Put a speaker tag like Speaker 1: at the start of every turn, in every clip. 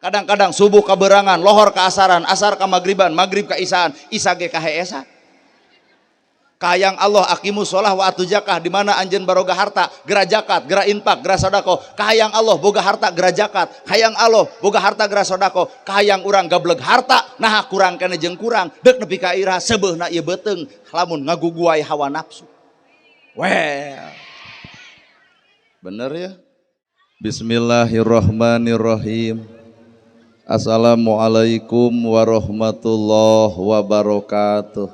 Speaker 1: Kadang-kadang subuh kaberangan, lohor ka asaran, asar ka magriban, magrib ka isaan, isa ge kaheesa. Kayang Allah aqimu sholah wa atu zakah, di mana anjeun baroga harta, gera zakat, gera infak, gera sedekah. Kahayang Allah boga harta gera zakat, hayang Allah boga harta gera sedekah. Kahayang urang gableg harta, nah kurang keneh jeung kurang, deuk nepi ka iraha seubeuhna ieu beuteung lamun ngaguguai hawa nafsu. Well. Bener ya? Bismillahirrahmanirrahim. Assalamualaikum warahmatullahi wabarakatuh.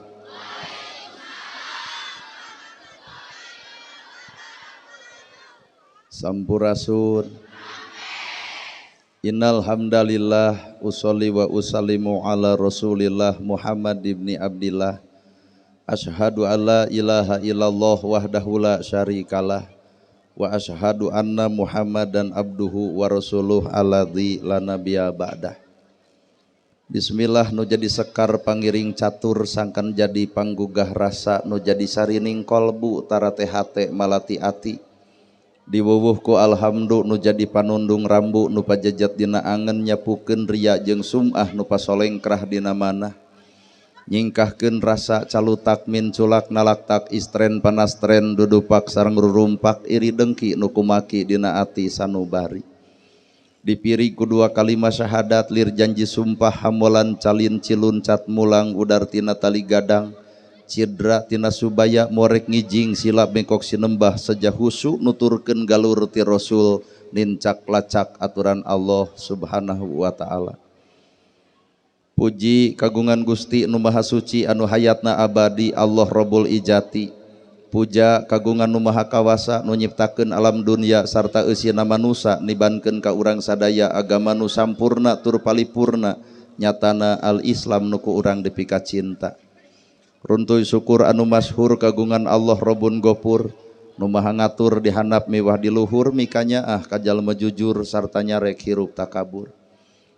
Speaker 1: Sampurasun. Innal hamdalillah usolli wa usallimu ala Rasulillah Muhammad ibni Abdillah. Asyhadu alla ilaha illallah wahdahu la syarikalah wa asyhadu anna Muhammadan abduhu wa rasuluh alladzi la nabiyya ba'dah. Bismillah nu jadi sekar pangiring catur sangkan jadi panggugah rasa nu jadi sarining kolbu tarate hate malati ati. Diwuwuh ku alhamdu nu jadi panundung rambu nu pajejat dina angen nyapukeun ria jeung sum'ah nu pasolengkrah dina manah. Nyingkahkeun rasa calutak minculak nalaktak istren panastren dudupak sareng rurumpak iri dengki nu kumaki dina ati sanubari. Dipiri ku dua kalima syahadat lir janji sumpah hamolan calin ciluncat mulang udar tina tali gadang. Cidra tina subaya morek ngijing silap bengkok sinembah seja husu nuturkeun galur ti Rasul nincak lacak aturan Allah Subhanahu wa taala. Puji kagungan Gusti nu Maha Suci anu hayatna abadi Allah Rabbul Ijati. Puja kagungan nu Maha Kawasa nu nyiptakeun alam dunya sarta eusina manusa nibankeun ka urang sadaya agama nu sampurna tur palipurna nyatana al-Islam nu ku urang dipika cinta. Runtuy syukur anu masyhur kagungan Allah Rabbun Gofur nu maha ngatur di handap miwah di luhur mikanyaah ka jalma jujur sarta nyarek hirup takabur.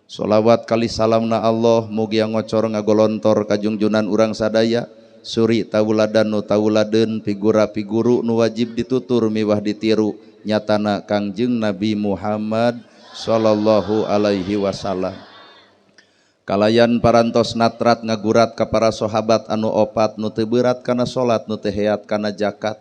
Speaker 1: Sholawat kali salamna Allah mugia ngocor ngagolontor kajungjunan urang sadaya suri tauladan nu tauladeun figura figuru nu wajib ditutur miwah ditiru nyatana Kangjeng Nabi Muhammad sallallahu alaihi wasallam. Kalayan parantos natrat ngagurat ka para sahabat anu opat nu teu beurat kana salat nu teu heat kana zakat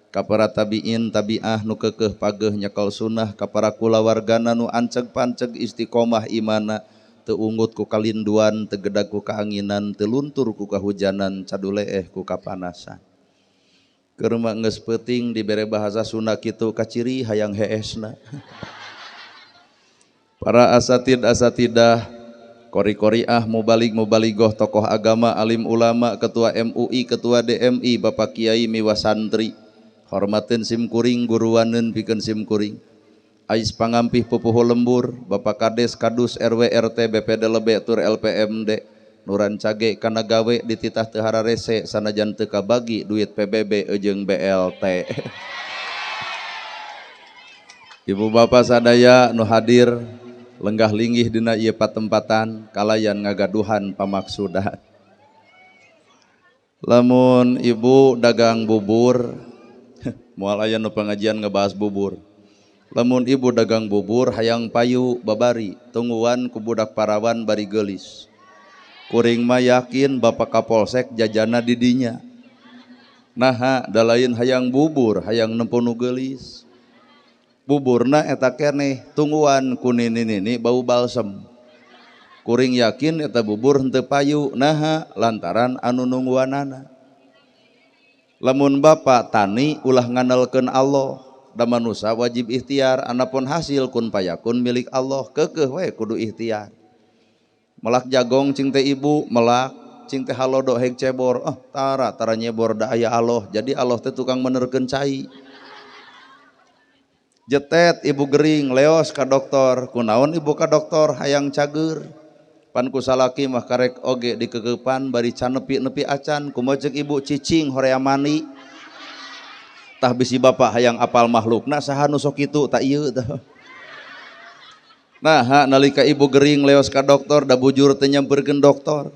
Speaker 1: ka para tabiin tabiah nu keukeuh pageuh nyekel sunnah ka para kulawargana nu anceg panceg istiqomah imana teu ungut ku kalinduan teu gedag ku kaanginan teu luntur ku kahujanan caduleeh ku kapanasan. Keur mah geus peuting dibere bahasa Sunda kitu kaciri hayang heesna. Para asatid asatidah kori-koriah mubalig mubaligoh tokoh agama alim ulama ketua MUI ketua DMI bapak kiai miwah santri hormatin simkuring guruaneun pikeun simkuring ais pangampih pupuhu lembur bapak kades kadus RW RT BPD lebe tur LPMD nuran cage kana gawe dititah teu hararese sanajan teu kabagi duit PBB jeung BLT. Ibu bapak sadaya nu hadir lenggah linggih dina ieu patempatan kalayan ngagaduhan pamaksudan. Lamun ibu dagang bubur, moal aya nu pengajian ngebahas bubur. Lamun ibu dagang bubur hayang payu babari tungguan ku budak parawan bari geulis. Kuring mah yakin bapak Kapolsek jajana di dinya. Naha da lain hayang bubur hayang nempo nu geulis. Buburna eta keneh tungguan ku nini-nini bau balsem. Kuring yakin eta bubur henteu payu naha lantaran anu nungguanana. Lamun bapak tani ulah ngandelkeun Allah, da manusa wajib ikhtiar anapun hasil kun payakun milik Allah keukeuh we kudu ikhtiar. Melak jagong cing teh ibu melak cing teh halodo heg cebor, oh tara tara nyebor da aya Allah, jadi Allah teh tukang menerkeun cai. Jetet ibu gering leos ka dokter, kunaon ibu ka dokter hayang cager. Pan ku salaki mah karek oge dikekepan bari can nepi-nepi acan, kumaha ceuk ibu cicing horea mani. Tah bisi bapak hayang apal makhlukna saha nu sok kitu tak ieu tah. Nah, ha, nalika ibu gering leos ka dokter da bujur teu nyamperkeun dokter.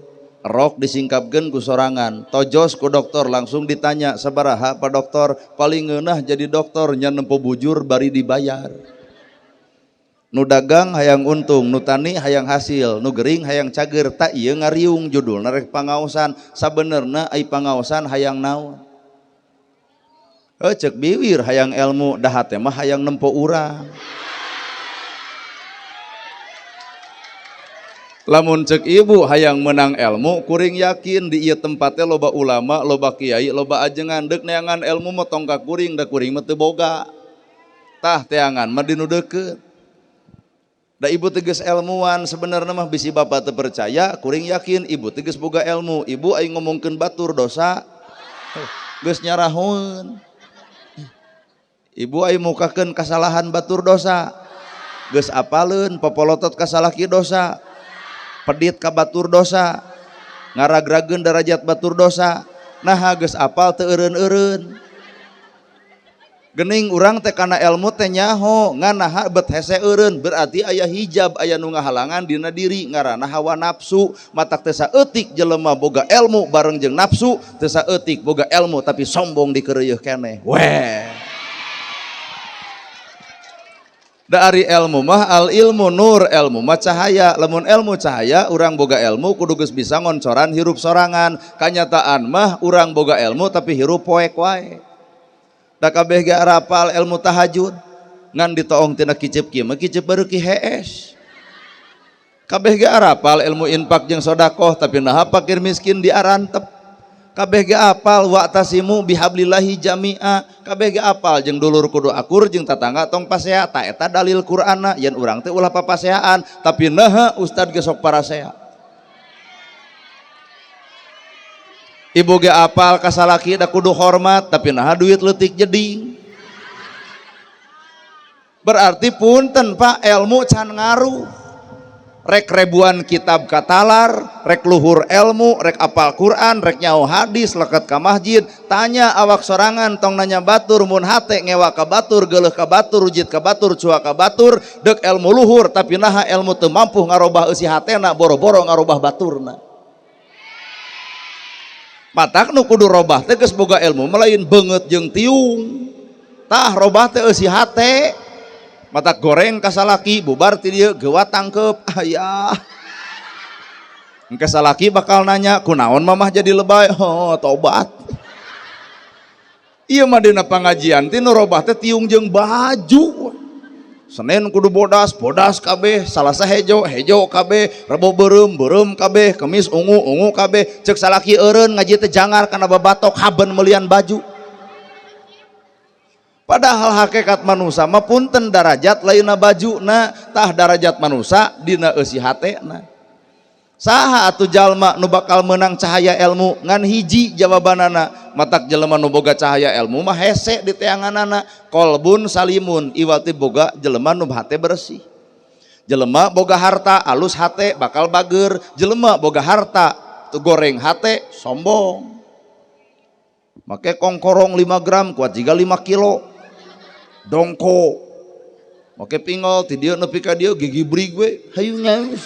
Speaker 1: Rok disingkapkeun ku sorangan, tojos ku dokter langsung ditanya sabaraha Pak Dokter, paling ngeunah jadi dokter nya nempo bujur bari dibayar. Nu dagang hayang untung, nu tani hayang hasil, nu gering hayang cager, tak ieu ngariung judulna rek pangaosan. Sabenerna ai pangaosan hayang naon? Cek biwir hayang ilmu, da hate mah hayang nempo urang. Lamun cek ibu hayang menang ilmu, kuring yakin di ieu tempatnya loba ulama, loba kiai, loba ajengan, deuk neangan ilmu mah tong ka kuring, da kuring mah teu boga. Tah teangan mah di nu deukeut. Da ibu tegas ilmuwan sebenarnya mah bisi bapak teu percaya, kuring yakin ibu tegas boga ilmu. Ibu aing ngomongkeun batur dosa, geus nyarahoeun. Ibu aing mukakeun kasalahan batur dosa, geus apaleun popolotot ka salaki dosa, pedit ka batur dosa, ngaragrageun darajat batur dosa. Naha geus apal teu eureun-eureun. Gening urang teh kana ilmu teh nyaho, ngan naha bet hese eureun, berarti aya hijab, aya nu ngahalangan dina diri, ngaranna hawa nafsu. Matak teh saeutik jelema boga ilmu bareng jeung nafsu, teh saeutik boga ilmu tapi sombong dikeureuyeih keneh. Weh. Da ari ilmu mah al ilmu nur, ilmu mah cahaya. Lamun ilmu cahaya, urang boga ilmu kudu geus bisa ngoncoran hirup sorangan. Kanyataan mah urang boga ilmu tapi hirup poek wae. Da kabeh ge arapal ilmu tahajud ngan ditoong tina kicep kieu mah kicep bareuki hees. Kabeh ge arapal ilmu infak jeung sedekah tapi naha fakir miskin diarantep. Kabeh ge apal wa'tasimu bihablillahi jami'a. Kabeh ge apal jeung dulur kudu akur jeung tatangga tong pasea. Ta eta dalil Qur'anna yen urang teh ulah papaseaan tapi naha ustad ge sok parasea. Ibu ge apal ka salaki da kudu hormat tapi naha duit leutik jeding. Berarti punten Pak, ilmu can ngaruh. Rek ribuan kitab katalar, rek luhur ilmu, rek apal Quran, rek nyaho hadis, leket ka masjid, tanya awak sorangan tong nanya batur, mun hate ngewa ka batur, geuleuh ka batur, rujit ka batur, cua ka batur, deuk ilmu luhur tapi naha ilmu teu mampu ngarobah eusi hatena, boro-boro ngarobah baturna. Matak nu kudu robah teh geus boga ilmu mah lain beungeut jeung tiung. Tah robah teh eusi hate. Matak goreng ka salaki bubar ti dieu geuwat tangkeup. Ayah. Engke salaki bakal nanya kunaon mamah jadi lebay? Oh, tobat. Ieu mah dina pangajian teh nu robah teh tiung jeung baju. Senin kudu bodas, bodas kabeh, Salasa hejo, hejo kabeh, Rebo beureum, beureum kabeh, Kemis ungu, ungu kabeh. Cek salaki eureun ngaji teh jangar kana babatok haben meulian baju. Padahal hakikat manusia mah punten darajat lainna bajuna, tah darajat manusia dina eusi hatena. Saha atuh jalma nu bakal meunang cahaya ilmu ngan hiji jawabanana, matak jelema nu boga cahaya ilmu mah hese di teanganana, kolbun salimun iwati boga jelema nu hate bersih. Jelema boga harta alus hate bakal bager, jelema boga harta tu goreng hate sombong. Make kongkorong 5 gram kuat jiga 5 kilo. Dongko. Make pingol ti dieu nepi ka dieu gigi brig we hayu nyaus.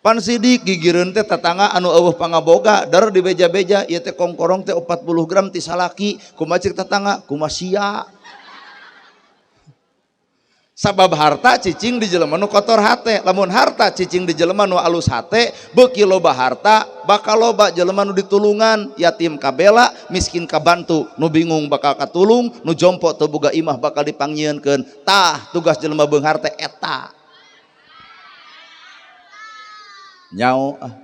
Speaker 1: Pan sidik gigireun teh tatangga anu eueuh pangaboga dar di beja-beja ieu teh kongkorong teh 40 gram ti salaki kumaha cek tatangga kumaha sia. Sabab harta cicing di jelema nu kotor hate, lamun harta cicing di jelema nu alus hate, beuki loba harta bakal loba jelema nu ditulungan, yatim kabela, miskin kabantu, nu bingung bakal katulung, nu jompo teu boga imah bakal dipangyieunkeun. Tah tugas jelema beunghar teh eta. Nyao ah.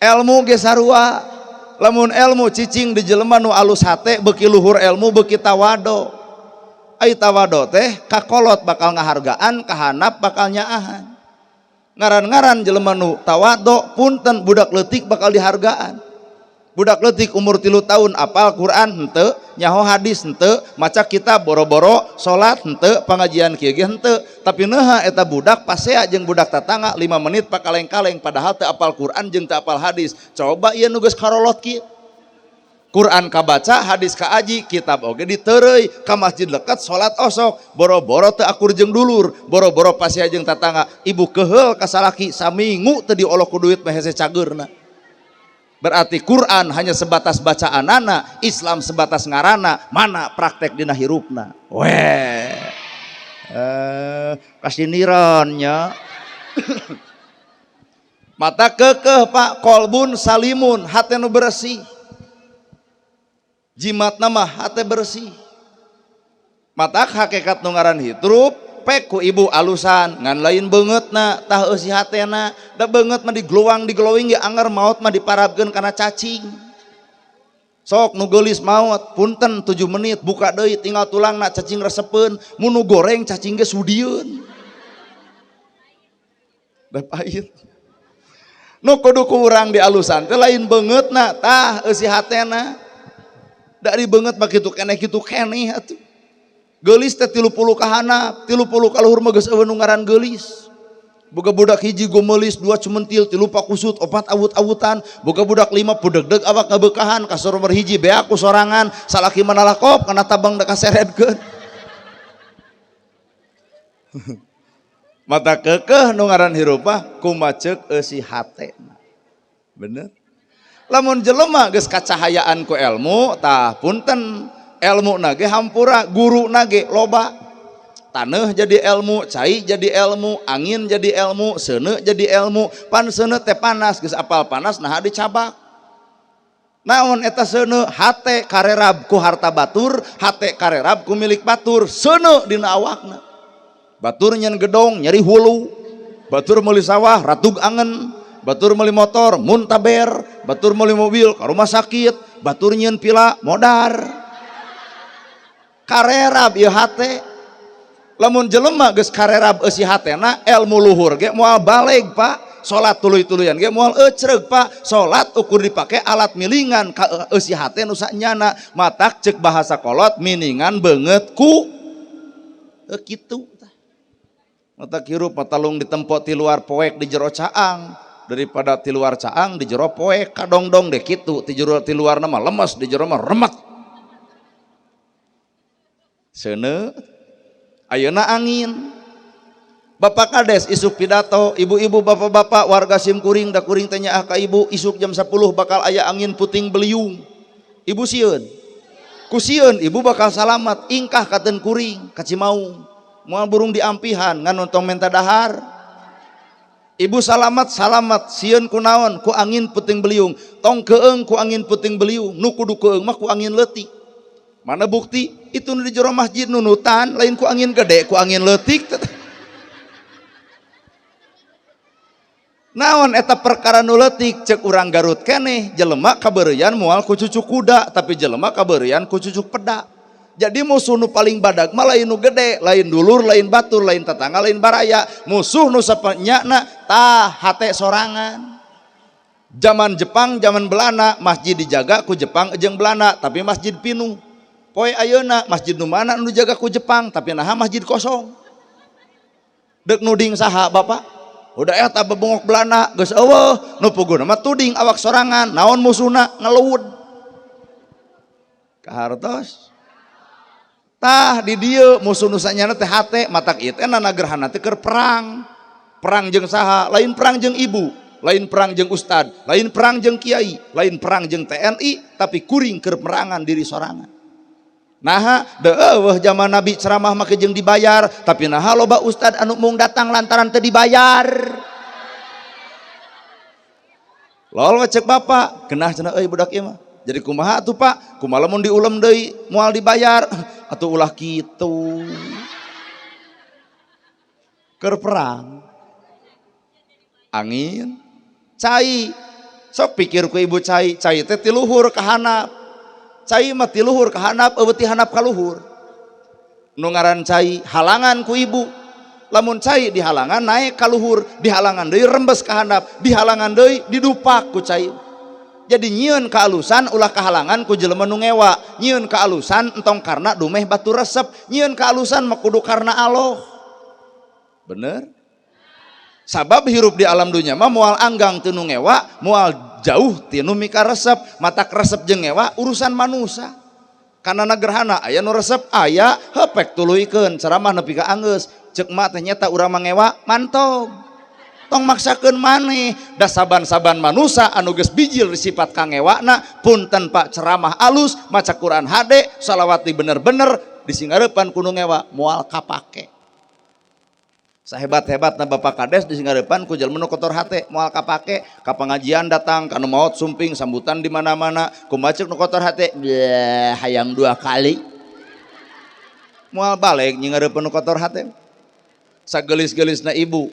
Speaker 1: Elmu ge sarua, lamun elmu cicing di jelema nu alus hate, beuki luhur elmu beuki tawado. Ai tawado teh kakolot bakal ngahargaan, kahanap bakal nyaahan. Ngaran-ngaran jelema nu tawado punten budak leutik bakal dihargaan. Budak leutik umur 3 tahun apal Quran henteu, nyaho hadis henteu, maca kitab boro-boro, salat henteu, pangajian kieu ge henteu. Tapi neuha eta budak pasea jeung budak tatangga 5 menit pakaleng-kaleng padahal teu apal Quran jeung teu apal hadis. Coba ieu nu geus karolot kieu. Quran kabaca, hadis kaaji, kitab oge ditereuy, ka masjid leket salat osok, boro-boro teu akur jeung dulur, boro-boro pasea jeung tatangga, ibu keheul ka salaki saminggu teu diolok ku duit mah hese cageurna. Berarti Quran hanya sebatas bacaanana, Islam sebatas ngarana, mana praktek dina hirupna? Weh. Kasinirannya. Mata kekeh Pak, kolbun salimun, hate nu bersih. Jimat nama hate bersih. Mata hakikat nu ngaran hirup pek ku ibu alusan ngan lain beungeutna tah eusi hatena da beungeut mah digluang diglowing ge anger maot mah diparabkeun kana cacing. Sok nu geulis maot punten 7 menit buka deui tinggal tulangna cacing resepeun, mun nu goreng cacing ge sudieun. Da pahit. Nu kudu ku urang di alusan teh lain beungeutna tah eusi hatena. Dari beungeut mah kitu keneh atuh. Geulis teh 30 ka handap, 30 ka luhur mah geus eueuh nu ngaran geulis. Boga budak hiji gomelis, 2 cumentil, 3 pakusut, 4 awut-awutan, boga budak 5 pudegdeg awak ngabeukahan, kasur nomor hiji beak ku sorangan, salaki mah nalakop kana tabang da kaseredkeun. Mata kekeh nu ngaran hirup mah kumaceuk eusi hatena. Bener? Lamun jelema geus kacahayaan ku ilmu, tah punten ilmu nage hampura, guru nage loba. Taneuh jadi ilmu, cai jadi ilmu, angin jadi ilmu, seuneu jadi ilmu, pan seuneu teh panas, geus apal panas naha dicabak. Naon eta seuneu? Hate karerab ku harta batur, hate karerab ku milik batur, seuneu dina awakna. Batur nyen gedong nyeri hulu, batur meuli sawah ratug angen, batur meuli motor muntaber, batur meuli mobil ka rumah sakit, batur nyen pila modar. Karerab ieu hate. Lamun jelema geus karerab eusi hatena, ilmu luhur ge moal baleg Pak. Salat tuluy-tuluyan ge moal ecreug Pak. Salat ukur dipake alat milingan ka eusi hate nu sanyana. Matak ceuk bahasa kolot miningan beungeut ku kitu. Matak hirup matalung ditempo ti luar poek di jero caang, daripada ti luar caang di jero poek kadongdong deh kitu. Ti jero ti luarna mah lemes, di jero mah remet. Seuneu ayeuna angin. Bapak Kades isuk pidato, ibu-ibu bapak-bapak warga simkuring da kuring teh nyaah ka ibu isuk jam 10 bakal aya angin puting beliung. Ibu sieun. Ku sieun ibu bakal salamat, ingkah katen kuring ka Cimaung. Moal burung diampihan ngan tong menta dahar. Ibu salamat salamat sieun ku naon? Ku angin puting beliung. Tong keung ku angin puting beliung, nu kudu keung mah ku angin leutik. Mana bukti? Itu nu di jero masjid nunutan, lain ku angin gede, ku angin leutik. Naon eta perkara nu leutik? Ceuk urang Garut keneh, jelema kabeureuyan moal ku cucuk kuda, tapi jelema kabeureuyan ku cucuk peda. Jadi musuh nu paling badag mah lain nu gede, lain dulur, lain batur, lain tetangga, lain baraya. Musuh nu sapenyana tah hate sorangan. Zaman Jepang, zaman Belanda, masjid dijaga ku Jepang jeung Belanda, tapi masjid pinuh. Poe ayeuna masjid nu mana nu dijaga ku Jepang, tapi naha masjid kosong. Deuk nuding saha Bapak? Udah eta bebongok Belanda geus eueuh, nu puguna mah tuding awak sorangan, naon musuhna ngelud. Kahartos. Tah di dieu musuh nu sanyana teh hate, matak ieu teh nanagerhana teh keur perang. Perang jeung saha? Lain perang jeung ibu, lain perang jeung ustad, lain perang jeung kiai, lain perang jeung TNI, tapi kuring keur perangan diri sorangan. Naha deueuh zaman Nabi ceramah make jeung dibayar, tapi naha loba ustad anu mung datang lantaran teu dibayar. Lol cek bapak, genah cenah euy budak ieu mah. Jadi kumaha atuh Pak? Kumaha lamun diulem deui moal dibayar? Atuh ulah kitu. Keur perang. Angin cai. Sok pikir ku ibu cai, cai teh ti luhur ka handap. Cai mah ti luhur ka handap, eueuh ti handap ka luhur. Nu ngaran cai halangan ku ibu. Lamun cai dihalangan naik ka luhur, dihalangan deui rembes ka handap, dihalangan deui didupak ku cai. Jadi nyieun kaalusan ulah kahalangan ku jelema nu ngewa, nyieun kaalusan entong karena dumeh batu resep, nyieun kaalusan mah kudu karena Allah. Bener? Sabab hirup di alam dunia mah moal anggang teu nu ngewa, moal jauh ti nu mika resep, matak resep jeung ngewa urusan manusia. Karena gerhana aya nu resep aya hepek tuluykeun ceramah nepi ka anggeus. Ceuk mak teh nyeta urang mah ngewa mantog. Tong maksakeun maneh da saban-saban manusa anu geus bijil sifat kangewakna. Punten, Pak, ceramah alus, maca Quran hade, salawat di bener-bener, disingarepan ku nu ngewa moal kapake. Sahebat-hebatna Bapak Kades disingarepan ku jelema nu kotor hate moal kapake. Ka pengajian datang, kanu maot sumping, sambutan di mana-mana, kumaha ceuk nu kotor hate? Bleh, hayang dua kali. Moal balik nyingarepan nu kotor hate. Sagelis-gelisna ibu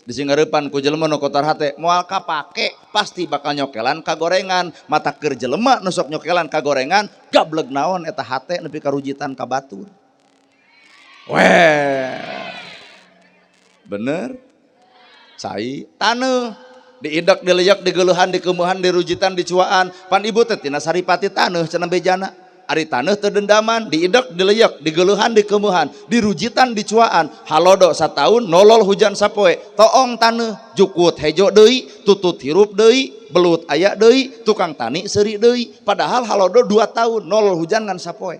Speaker 1: disingarepan ku jelema nu kotor hate moal kapake, pasti bakal nyokelan ka gorengan. Mata keur jelema nu sok nyokelan ka gorengan, gableg naon eta hate nepi ka rujitan ka batur. Weh, bener. Cai, taneuh diidek, dileyak, digeuleuhan, dikeumeuhan, dirujitan, dicuaan. Pan ibu teh tina saripati taneuh cenah bejana. Ari taneuh teu dendaman, diidek, dileyak, digeuleuhan, dikeumeuhan, dirujitan, dicuaan, halodo sataun, nolol hujan sapoe, toong taneuh, jukut hejo deui, tutut hirup deui, belut aya deui, tukang tani seuri deui. Padahal halodo 2 tahun, nolol hujan ngan sapoe.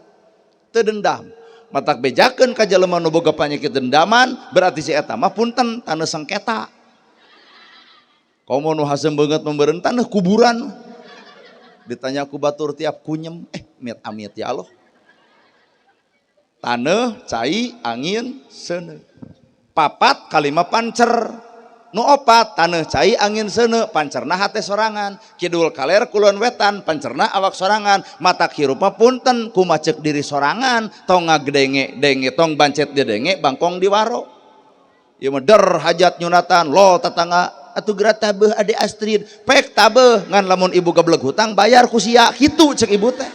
Speaker 1: Teu dendam. Matak bejakeun ka jelema nu boga panyakit dendaman, berarti si eta mah punten taneuh sengketa. Komo nu haseum beungeut membeureun taneuh kuburan. Ditanya ku batur tiap kunyem, amit amit ya Allah. Taneuh, cai, angin, seuneu. Papat kalima pancer. Nu opat taneuh, cai, angin, seuneu, pancerna hate sorangan. Kidul kaler kulon wetan, pancerna awak sorangan. Matak hirup mah punten kumacek diri sorangan, tong ngagedenge denge, tong bancet didenge, bangkong diwaro. Ieu mah der hajat nyunatan, lo tetangga atuh geura tabeuh ade Astrid, pek tabeuh ngan lamun ibu geblek hutang bayar ku sia, kitu cek ibu teh.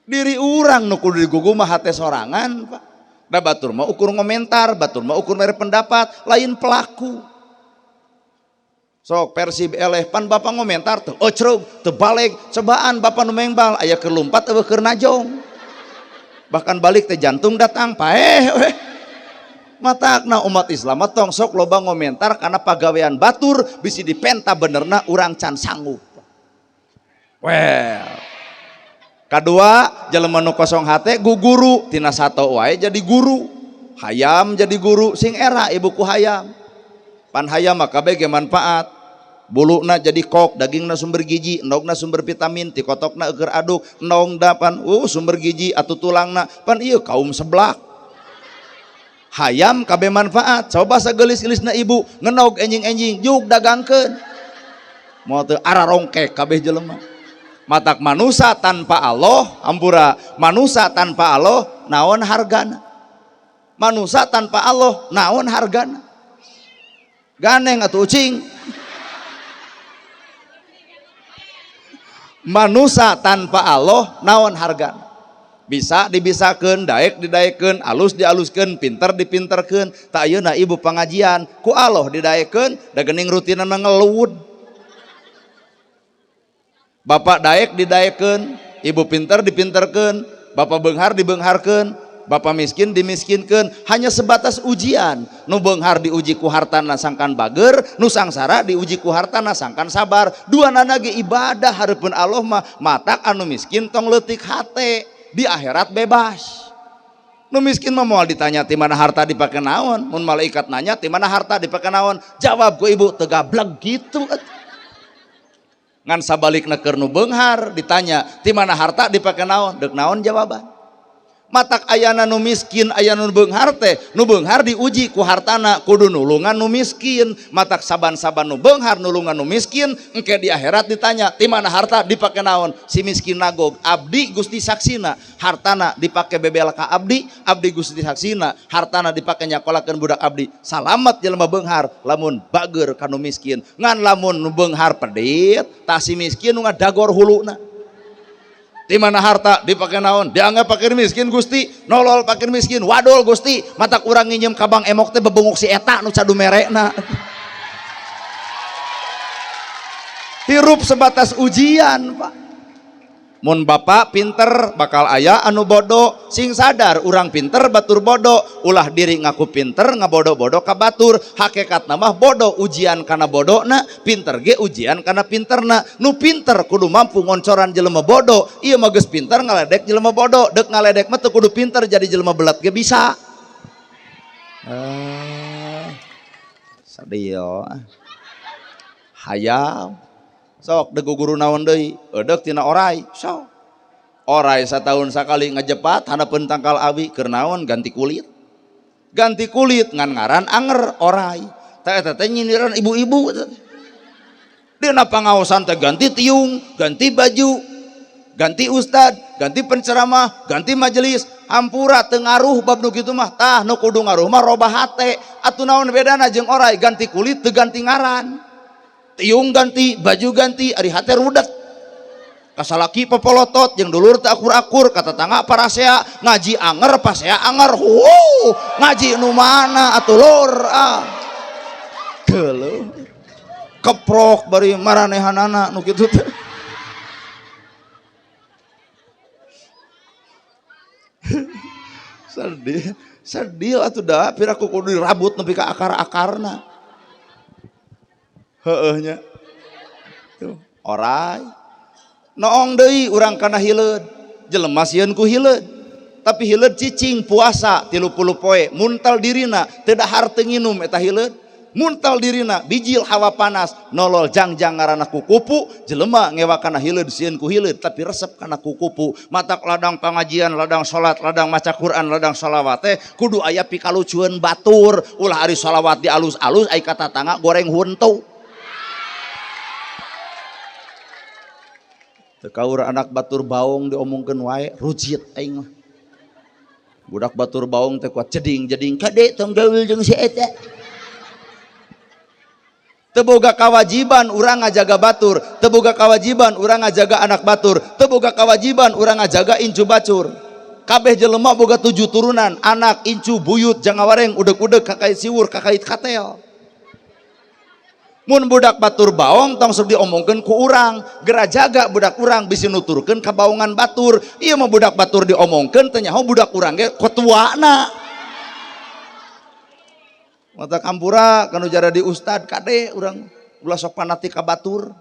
Speaker 1: Diri urang nu kudu digugu mah hate sorangan, Pak. Da batur mah ukur ngomentar, batur mah ukur mere pendapat, lain pelaku. Sok Persib eleh pan bapak ngomentar teu ecreug, teu balik, cobaan bapak nu mengbal aya keur lumpat eueuh keur najong. Bahkan balik teh jantung datang paeh weh. Matakna umat Islam mah tong sok loba ngomentar karena pagawean batur bisi dipenta benerna urang can sanggup. Well. Kadua, jelema nu kosong hate guguru tina sato wae jadi guru. Hayam jadi guru sing era ibu ku hayam. Pan hayam mah kabeh ge manfaat. Buluna jadi kok, dagingna sumber gizi, endogna sumber vitamin, tikotokna eueur aduk, endong pan sumber gizi atuh tulangna. Pan ieu kaum seblak. Hayam kabeh manfaat. Coba sagelis-gelisna ibu ngenog enjing-enjing juk dagangkeun. Moal teu ararongkek kabeh jelema. Matak manusa tanpa Allah, hampura, manusa tanpa Allah naon hargana? Manusa tanpa Allah naon hargana? Ganeng atuh ucing. Manusa tanpa Allah naon hargana? Bisa dibisakeun, daek didaekeun, alus dialuskeun, pinter dipinterkeun. Tak ayeuna ibu pengajian ku Allah didaekeun, da geuning rutinan mah ngelud. Bapak daek didaekeun, ibu pinter dipinterkeun, bapak beunghar dibeungharkeun, bapak miskin dimiskinkeun, hanya sebatas ujian. Nu beunghar diuji ku hartana sangkan bager, nu sangsara diuji ku hartana sangkan sabar. Duanana ge ibadah hareupeun Allah mah. Matak anu miskin tong leutik hate, di akhirat bebas. Nu miskin mah moal ditanya ti mana harta dipake naon, mun malaikat nanya ti mana harta dipake naon, jawab ku ibu teu gableg gitu atuh. Ngan sabalikna keur nu beunghar ditanya ti mana harta dipake naon, deuk naon jawaban. Matak ayana nu miskin aya nu beunghar teh, nu beunghar diuji ku hartana kudu nulungan nu miskin. Matak saban-saban nu beunghar nulungan nu miskin, engke di akhirat ditanya ti mana harta dipake naon, si miskin nagog abdi Gusti saksina hartana dipake bebel ka abdi, abdi Gusti saksina hartana dipake nyakolakeun budak abdi. Salamat jelema beunghar lamun bager ka nu miskin. Ngan lamun nu beunghar pedit, tah si miskin nu ngadagor huluna. Di mana harta dipake naon, dianggap fakir miskin Gusti, nolol fakir miskin, wadul Gusti, matak urang nginjem ka Bang Emok teh bebenguk si eta nu cadu merekna. Hirup sebatas ujian, Pak. Mun bapak pinter bakal aya anu bodoh, sing sadar urang pinter batur bodoh, ulah diri ngaku pinter ngabodoh-bodoh ka batur, hakikatna mah bodoh ujian kana bodona, pinter ge ujian kana pinterna. Nu pinter kudu mampu ngoncoran jelema bodoh, ieu mah geus pinter ngaledek jelema bodoh, deuk ngaledek mah teu kudu pinter jadi jelema belat ge bisa. Sadil. Hayam. Sok deuk guru naon deui? Eudek tina orai. Sok. Orai satahun sakali ngejepat handapeun tangkal awi keur naon ganti kulit. Ganti kulit ngan ngaran anger orai. Tah eta teh nyindiran ibu-ibu. Dina pangaosan teh ganti tiung, ganti baju, ganti ustad, ganti penceramah, ganti majelis, hampura teu ngaruh bab nu kitu mah. Tah nu kudu ngaruh mah robah hate. Atuh naon bedana jeung orai, ganti kulit teu ganti ngaran. Tiung ganti, baju ganti, ari hate rudet. Kasalaki popolotot jeung dulur teu akur-akur, ka tetangga parasea, ngaji anger pasea anger. Huuuh, ngaji nu mana atuh lur ah. Geuleuh. Keprok bari maranehanana nu kitu teh. Sedih, sedih atuh da piraku kudu dirabut nepi ka akar-akarna. Heueuh nya. Tuh, orai. Noong deui urang kana hileud. Jelema sieun ku hileud. Tapi hileud cicing puasa 30 poe, muntal dirina, teu dahar teu nginum eta hileud. Muntal dirina bijil hawa panas nolol jangjang ngaranna kukupu jelema ngewa kana hileud sieun ku hileud tapi resep kana kukupu matak ladang pangajian ladang salat ladang maca Quran ladang shalawat teh kudu aya pikalucueun batur ulah ari shalawat di alus-alus ai ka tatangga goreng huntu teu kaur anak batur baong diomongkeun wae rujit aing mah budak batur baong teh kuat jeding-jeding kade tong gaul jeung si eta. Teboga kewajiban urang ngajaga batur, teboga kewajiban urang ngajaga anak batur, teboga kewajiban urang ngajaga incu bacur. Kabeh jelema boga 7 turunan, anak, incu, buyut, jangawareng, udeg-udeg, kakait siwur, kakait katel. Mun budak batur baong tong sok diomongkeun ku urang, gera jaga budak urang bisi nuturkeun ka baongan batur. Ieu mah budak batur diomongkeun teu nyaho budak urang ge ketuana. Mata kampura kanu jara di ustad kade urang ulah sok fanatik ka batur.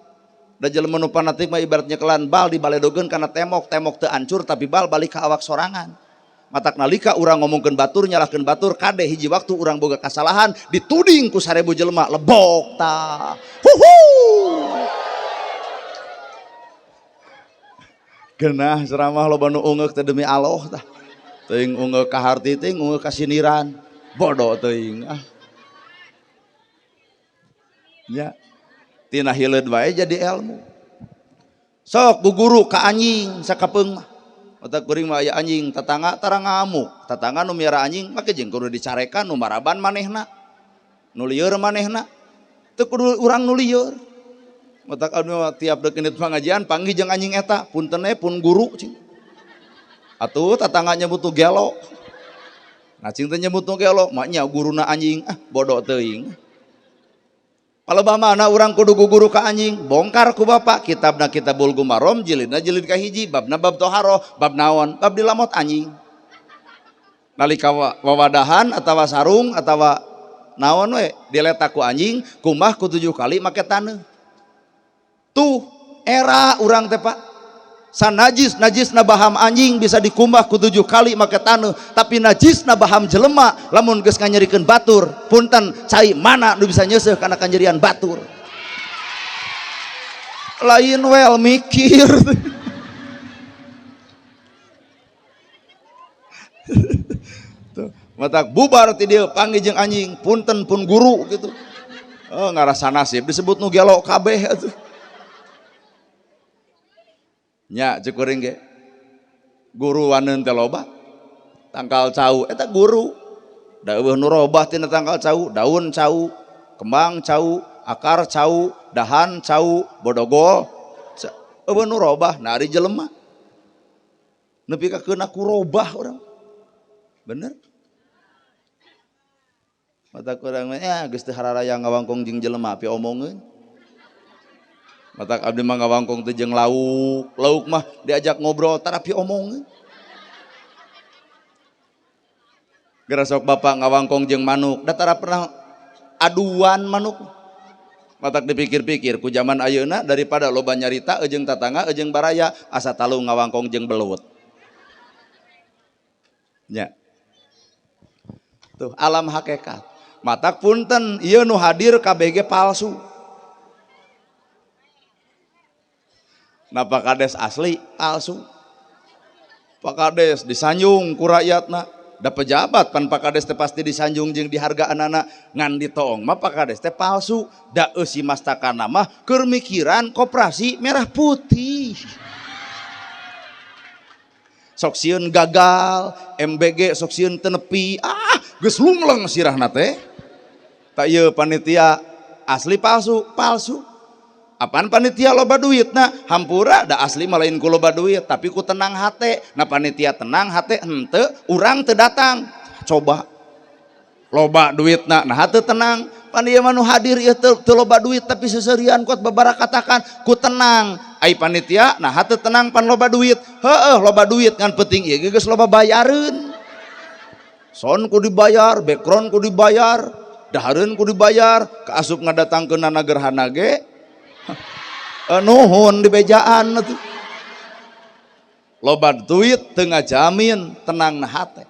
Speaker 1: Da jelema nu fanatik mah ibaratnya kelan bal dibaledogeun kana tembok, tembok teu ancur tapi bal balik ka awak sorangan. Matak nalika urang ngomongkeun batur nyalahkeun batur kade hiji waktu urang boga kasalahan dituding ku 1000 jelema lebok tah. Huhu. Geunah ceramah loba nu ungeuk teh demi Allah tah. Teuing ungeuk ka harti teuing ungeuk ka sindiran. Bodoh teuing ah. Ya. Tina hileud wae jadi ilmu. Sok guguru ka anjing sakapeung mah. Otak kuring mah aya anjing tetangga tara ngamuk. Tetangga nu miara anjing make jeung kudu dicarekan nu maraban manehna. Nu lieur manehna. Teu kudu urang nu lieur. Otak anu tiap deuk indit pangajian panggih jeung anjing eta, punten we pun guru cing. Atuh tetangga nyebut nu gelo. Nah cing teh nyebut nu gelo, maknya guruna anjing, ah bodoh teuing. Palebah mana urang kudu guguru ka anjing, bongkar ku bapak kitabna Kitabul Gumarom jilidna jilid kahiji, babna bab toharoh, bab naon, bab dilamot anjing. Nalika wawadahan atawa sarung atawa naon we diletak ku anjing, kumbah ku 7 kali make taneuh. Tuh era urang teh Pak. Sanajis najisna baham anjing bisa dikumbah ku 7 kali make taneuh, tapi najisna baham jelema lamun geus nganyerikeun batur, punten cai mana nu bisa nyeuseuh kana kanyerian batur. Lain wel mikir. Tuh, matak bubar ti dieu panggih jeung anjing, punten pun guru gitu. Oh, ngarasa nasib disebut nu gelo kabeh atuh. Nya ceuk kuring ge. Guru waneun teh loba. Tangkal cau eta guru. Da eueuh nu robah tina tangkal cau, daun cau, kembang cau, akar cau, dahan cau, bodogol. Eueuh nu robah, nah ari jelema. Nepi ka keuna ku robah urang. Bener? Mata kurang mah ya geus teu hararaya ngawangkong jeung jelema pi omongeun. Matak abdi mah ngawangkong teh jeung lauk, lauk mah diajak ngobrol tarapi omongeun. Geura sok bapak ngawangkong jeung manuk, da tara pernah aduan manuk. Matak dipikir-pikir ku zaman ayeuna daripada loba nyarita jeung tatangga jeung baraya asa talu ngawangkong jeung belut. Nya. Tuh alam hakikat. Matak punten ieu nu hadir KBG palsu. Nah Pak Kades asli palsu. Pak Kades disanjung ku rakyatna. Da pejabat pan Pak Kades teh pasti disanjung jeung dihargaan anak ngan ditoong mah Pak Kades teh palsu. Da eusi mastakana mah keur mikiran koperasi merah putih. Sok sieun gagal, MBG sok sieun teu nepi, ah geus lumleng sirahna teh. Tak ieu panitia asli palsu, palsu. Apaan panitia loba duit nah hampura da asli mah lain ku loba duit tapi ku tenang hate. Nah panitia tenang hate henteu urang teu datang. Coba loba duitna nah hate tenang. Pan ieu mah nu hadir ieu teu loba duit tapi seserian kuat babarakatakan ku tenang. Ai panitia nah hate tenang pan loba duit. Heueuh loba duit ngan penting ieu geus loba bayareun. Son ku dibayar, background ku dibayar, dahareun ku dibayar, kaasup ngadatangkeun nana gerhana ge. Nuhun di bejaan atuh. Loba duit teu ngajamin tenang hate.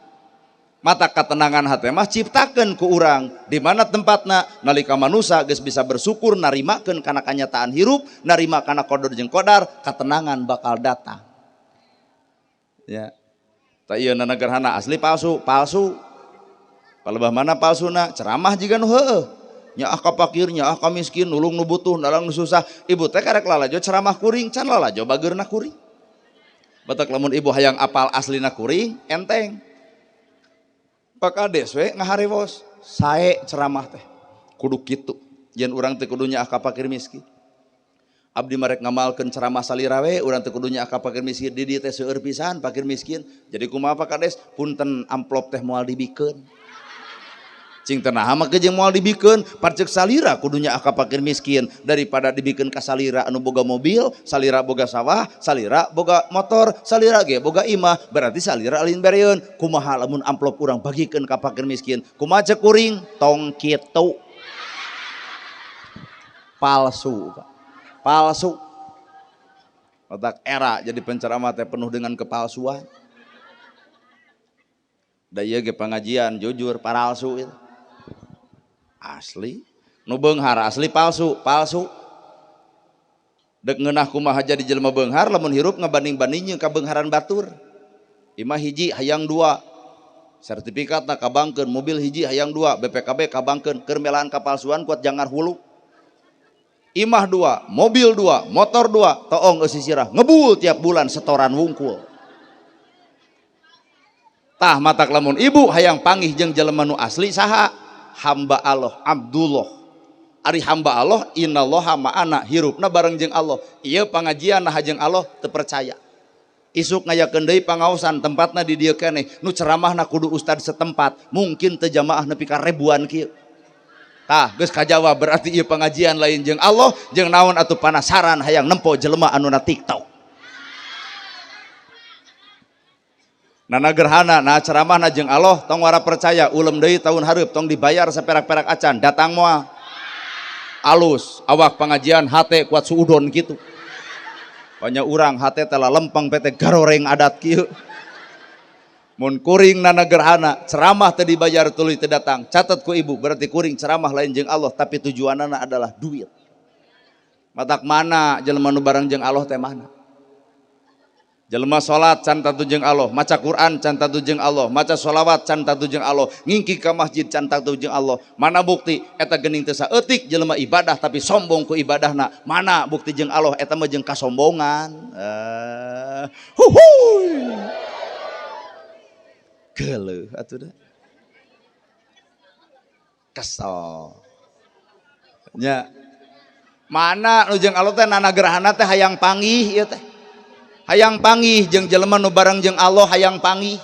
Speaker 1: Mata ketenangan hate mah ciptakeun ku urang. Di mana tempatna nalika manusa geus bisa bersyukur narimakeun kana kanyataan hirup, narima kana qadar jeung qadar, ketenangan bakal datang. Ya. Tah ieu nana gerhana asli palsu, palsu. Palebah mana palsuna? Ceramah jiga nu heueuh. Nyaah ka fakir, nyaah ka miskin, nulung nu butuh, nalang nu susah. Ibu teh karek lalajo ceramah kuring, can lalajo bageurna kuring. Batak lamun ibu hayang apal aslina kuring, enteng. Pak Kades we ngaharewos, sae ceramah teh. Kudu kitu. Yen urang teh kudu nyaah ka fakir miskin. Abdi marek ngamalkeun ceramah salira we, urang teh kudu nyaah ka fakir miskin. Di dieu teh seueur pisan fakir miskin. Jadi kumaha Pak Kades? Punten amplop teh moal dibikeun. Cing teh naha mah jeung moal dibikeun, parceuk salira kudu nyaah ka fakir miskin daripada dibikeun ka salira anu boga mobil, salira boga sawah, salira boga motor, salira ge boga imah, berarti salira lain bereun. Kumaha lamun amplop urang bagikeun ka fakir miskin? Kumaha ceuk kuring? Tong kitu. Palsu, Pak. Palsu. Otak era jadi penceramah teh penuh dengan kepalsuan. Da ieu ge pengajian jujur paralsu itu. Asli nu beunghar asli palsu, palsu. Dek ngeunah kumaha jadi jelema beunghar lamun hirup ngabanding-banding jeung kabeungharan batur. Imah hiji hayang dua. Sertifikatna kabangkeun, mobil hiji hayang dua, BPKB kabangkeun, keur melaan kapalsuan kuat jangar hulu. Imah dua, mobil dua, motor dua, toong eusi sirah, ngebul tiap bulan setoran wungkul. Tah matak lamun ibu hayang panggih jeung jelema nu asli saha? Hamba Allah, Abdullah. Ari hamba Allah, innallaha ma'ana, hirupna bareng jeung Allah. Ieu pangajian nah jeung Allah teu percaya. Isuk ngayakeun deui pangaosan tempatna di dieu keneh, nu ceramahna kudu ustad setempat, mungkin teu jamaah nepi ka ribuan kieu. Tah, geus kajawab berarti ieu pengajian lain jeung Allah, jeung naon atuh panasaran hayang nempo jelema anu na TikTok. Nana gerhana, nah ceramahna jeung Allah, tong wara percaya, ulem deui tahun hareup tong dibayar saperak-perak acan, datang moal. Alus, awak pengajian hate kuat suudon kitu. Banyak urang hate telah lempeng pete garoreng adat kieu. Mun kuring nana gerhana, ceramah teu dibayar tuluy teu datang. Catat ku ibu, berarti kuring ceramah lain jeung Allah, tapi tujuanana adalah duit. Matak mana jelema nu bareng jeung Allah teh mana? Jelema salat can tatu jeung Allah, maca Quran can tatu jeung Allah, maca sholawat can tatu jeung Allah, ngingki ka masjid can tatu jeung Allah. Mana bukti eta geuning teu saeutik jelema ibadah tapi sombong ku ibadahna? Mana bukti jeung Allah eta mah jeung kasombongan? Huhuy. Geuleuh atuh da. Kesel. Nya. Mana nu jeung Allah teh nana gerhana teh hayang panggih ieu teh. Hayang panggih jeung jelema nu bareng jeung Allah hayang panggih.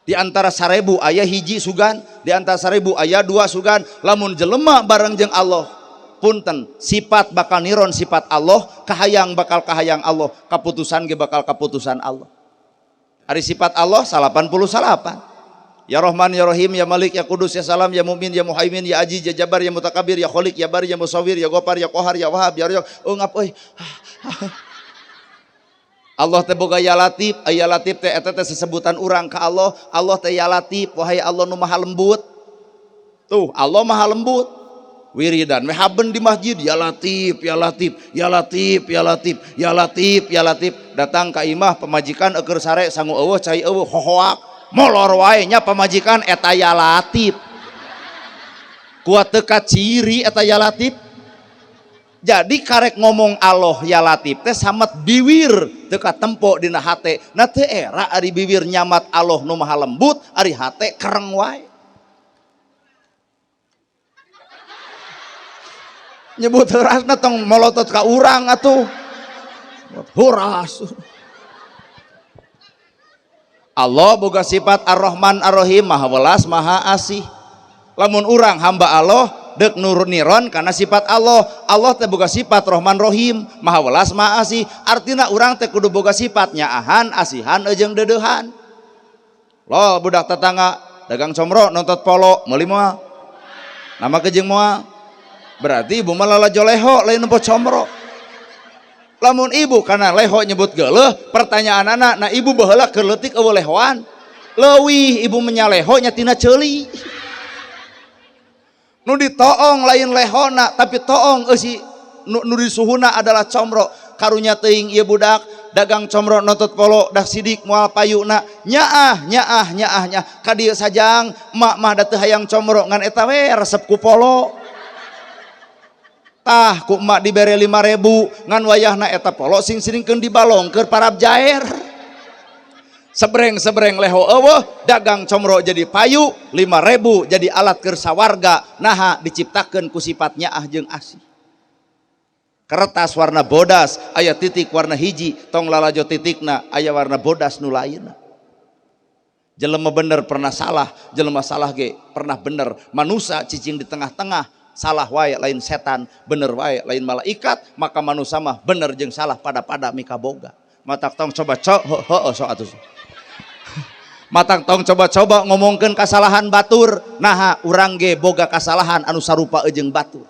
Speaker 1: Di antara 1000 aya hiji sugan, di antara 1000 aya dua sugan. Lamun jelema bareng jeung Allah, punten, sifat bakal niron sifat Allah, kahayang bakal kahayang Allah, kaputusan ge bakal kaputusan Allah. Ari sifat Allah 88. Ya Rahman, Ya Rahim, Ya Malik, Ya Kudus, Ya Salam, Ya Mumin, Ya Muhaimin, Ya Aziz, Ya Jabbar, Ya Mutakabir, Ya Khalik, Ya Bari, Ya Musawwir, Ya Ghaffar, Ya Qahar, Ya Wahhab, Ya Razzaq. Ngap euy. Allah teh boga ya Latif, ya Latif teh eta teh sesebutan urang ka Allah, Allah teh ya Latif, wahai Allah nu maha lembut. Tuh Allah maha lembut. Wiridan we haben di masjid ya Latif ya Latif ya Latif ya Latif ya Latif ya Latif. Datang ka imah pamajikan eueur sare sangu eueuh cai eueuh hohoak molor wae nya pamajikan eta ya Latif. Kuat teu kaciri eta ya Latif. Jadi karek ngomong Allah ya Latif teh samet biwir teu katempo dina hate. Na teu era ari biwir nyamat Allah nu maha lembut ari hate kereng wae. Nyebut heurasna tong molotot ka urang atuh. Horas. Allah boga sifat Ar-Rahman Ar-Rahim, maha welas maha asih. Lamun urang hamba Allah dek nurun niron karena sifat Allah. Allah teh boga sifat Rahman Rahim, maha welas maha asih. Artina urang teh kudu boga sifat nyaahan, asihan jeung deudeuhan. Lol budak tetangga dagang comro nontot polo meuli moal. Nama ke jeung moal. Berarti ibu mah lalajo leho lain nempo comro. Lamun ibu karena leho nyebut geuleuh, pertanyaan anak, nah ibu baheula keur leutik eueuh lehoan. Leuwih ibu menyaleho nya tina ceuli. Nu ditoong lain lehona tapi toong eusi nu disuhuna adalah comro. Karunya teuing ieu budak dagang comro nontot polo dah sidik moal payuna nyaah nyaah nyaah nyaah ka dieu sajang emak mah da teu hayang comro ngan eta we resep ku polo. Tah ku emak dibere 5.000 ngan wayahna eta polo sing siringkeun dibalong keur parab jair. Sebreng-sebreng leho eueuh dagang comro jadi payu 5.000 jadi alat keur sawarga naha diciptakeun ku sifat nyaah jeung asih. Kertas warna bodas aya titik warna hiji tong lalajo titikna aya warna bodas nu lainna. Jelema bener pernah salah, jelema salah ge pernah bener. Manusa cicing di tengah-tengah, salah wae lain setan, bener wae lain malaikat, maka manusa mah bener jeung salah pada-pada mikaboga. Matak tong coba heuh sok atuh. Matang tong coba-coba ngomongkeun kasalahan batur, naha urang ge boga kasalahan anu sarupa jeung batur.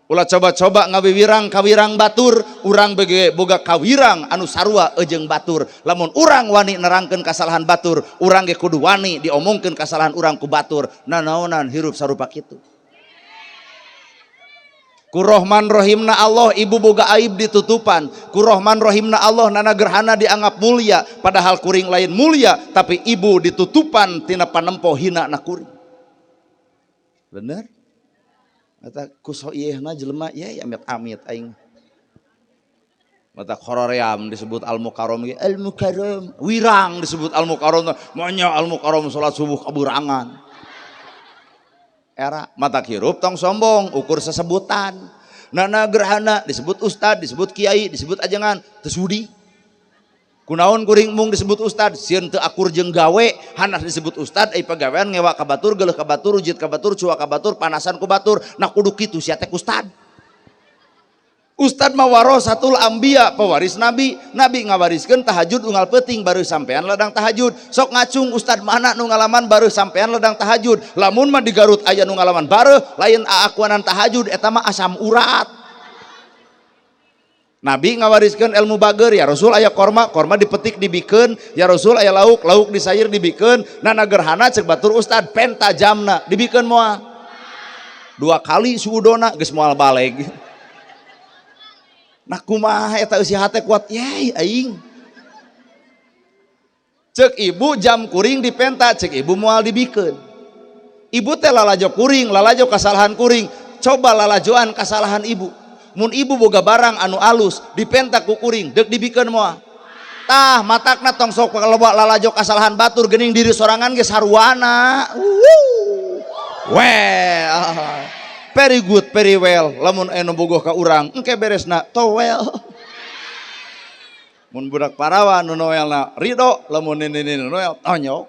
Speaker 1: Ulah coba-coba ngawiwirang kawirang batur, urang ge boga kawirang anu sarua jeung batur. Lamun urang wani nerangkeun kasalahan batur, urang ge kudu wani diomongkeun kasalahan urang ku batur. Nanaonan hirup sarupa kitu. Ku Rahman Rahimna Allah ibu boga aib ditutupan. Ku Rahman Rahimna Allah nana gerhana dianggap mulia, padahal kuring lain mulia, tapi ibu ditutupan tina panempo hina na kuring. Bener? Kata kuso iyehna jelema ye amit-amit aing. Mata koroream disebut al-mukarram ge al-mukarram, wirang disebut al-mukarram, monya al-mukarram salat subuh kaburangan. Era mata hirup tong sombong ukur sesebutan. Nana gerhana disebut ustad, disebut kiai, disebut ajengan, teu sudi. Kunaon kuring mung disebut ustad, sieun teu akur jeung gawe, hanas disebut ustad, ai pagawean ngewa ka batur, geuleuh ka batur, rujit ka batur, cuak ka batur, panasan ku batur, nah kudu kitu sia teh ustad. Ustad mah warasatul anbiya, pewaris nabi. Nabi ngawariskeun tahajud unggal peuting baru sampean ladang tahajud. Sok ngacung ustad mana nu ngalaman baru sampean ladang tahajud. Lamun mah di Garut aya nu ngalaman bareuh lain aakuanan tahajud eta mah asam urat. Nabi ngawariskeun ilmu bager, ya Rasul aya korma, korma dipetik dibikeun, ya Rasul aya lauk, lauk disayir dibikeun. Nana gerhana cek batur ustad penta jamna dibikeun moal. 2 kali suudona geus moal baleg. Nah kumaha eta eusi hate kuat yey aing. Cek ibu jam kuring dipenta, cek ibu moal dibikeun. Ibu teh lalajo kuring, lalajo kasalahan kuring. Coba lalajoan kasalahan ibu. Mun ibu boga barang anu alus dipenta ku kuring, deuk dibikeun moal. Tah matakna tong sok loba lalajo kasalahan batur geuning diri sorangan ge saruana. Well, very good, very well. Lamun anu bogoh ka urang, engke beresna towel. Mun budak parawan nu noelna ridho, lamun nini nu noel tonyok.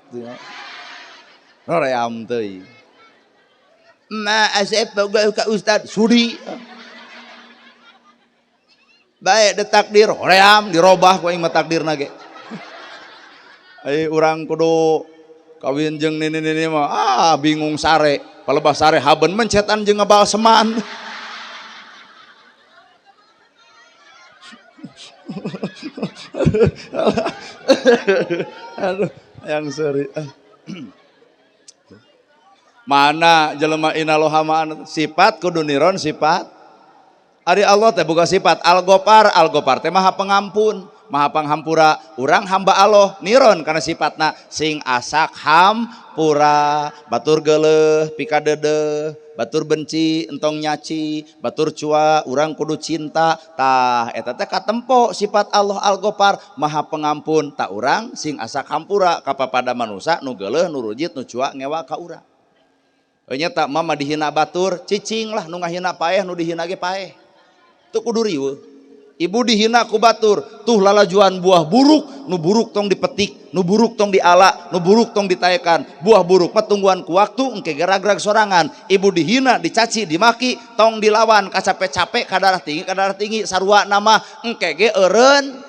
Speaker 1: Roream teuing. Ma asep bogoh ka ustad sudi. Baik de takdir, hoream dirobah ku aing mah takdirna ge. Ai urang kudu kawin jeung nini-nini mah bingung sare. Palebah sare haben mencetan jeung ngabalseman. Aduh, yang seri. Mana jelema inaloha ma'ana sifat kudu niron sifat. Ari Allah teh boga sifat Al-Ghaffar, Al-Ghaffar teh Maha Pengampun, Maha Panghampura. Urang hamba Allah niron kana sifatna sing asak hampura, batur geuleuh pikadedeuh, batur benci entong nyaci, batur cua urang kudu cinta. Tah eta teh katempo sifat Allah Al-Ghaffar, Maha Pengampun. Tak urang sing asak hampura kapapada manusa nu geuleuh, nu rujit, nu cua ngewa ka urang. Nya tak mama dihina batur, cicing lah nu ngahina paeh, nu dihina ge paeh. Teu kudu riweuh. Ibu dihina ku batur, tuh lalajuan buah buruk, nu buruk tong dipetik, nu buruk tong diala, nu buruk tong ditaekan. Buah buruk mah tungguan ku waktu engke gerag-gerag sorangan. Ibu dihina, dicaci, dimaki, tong dilawan, kacape-cape, kadarah tinggi, sarua nama engke ge eureun.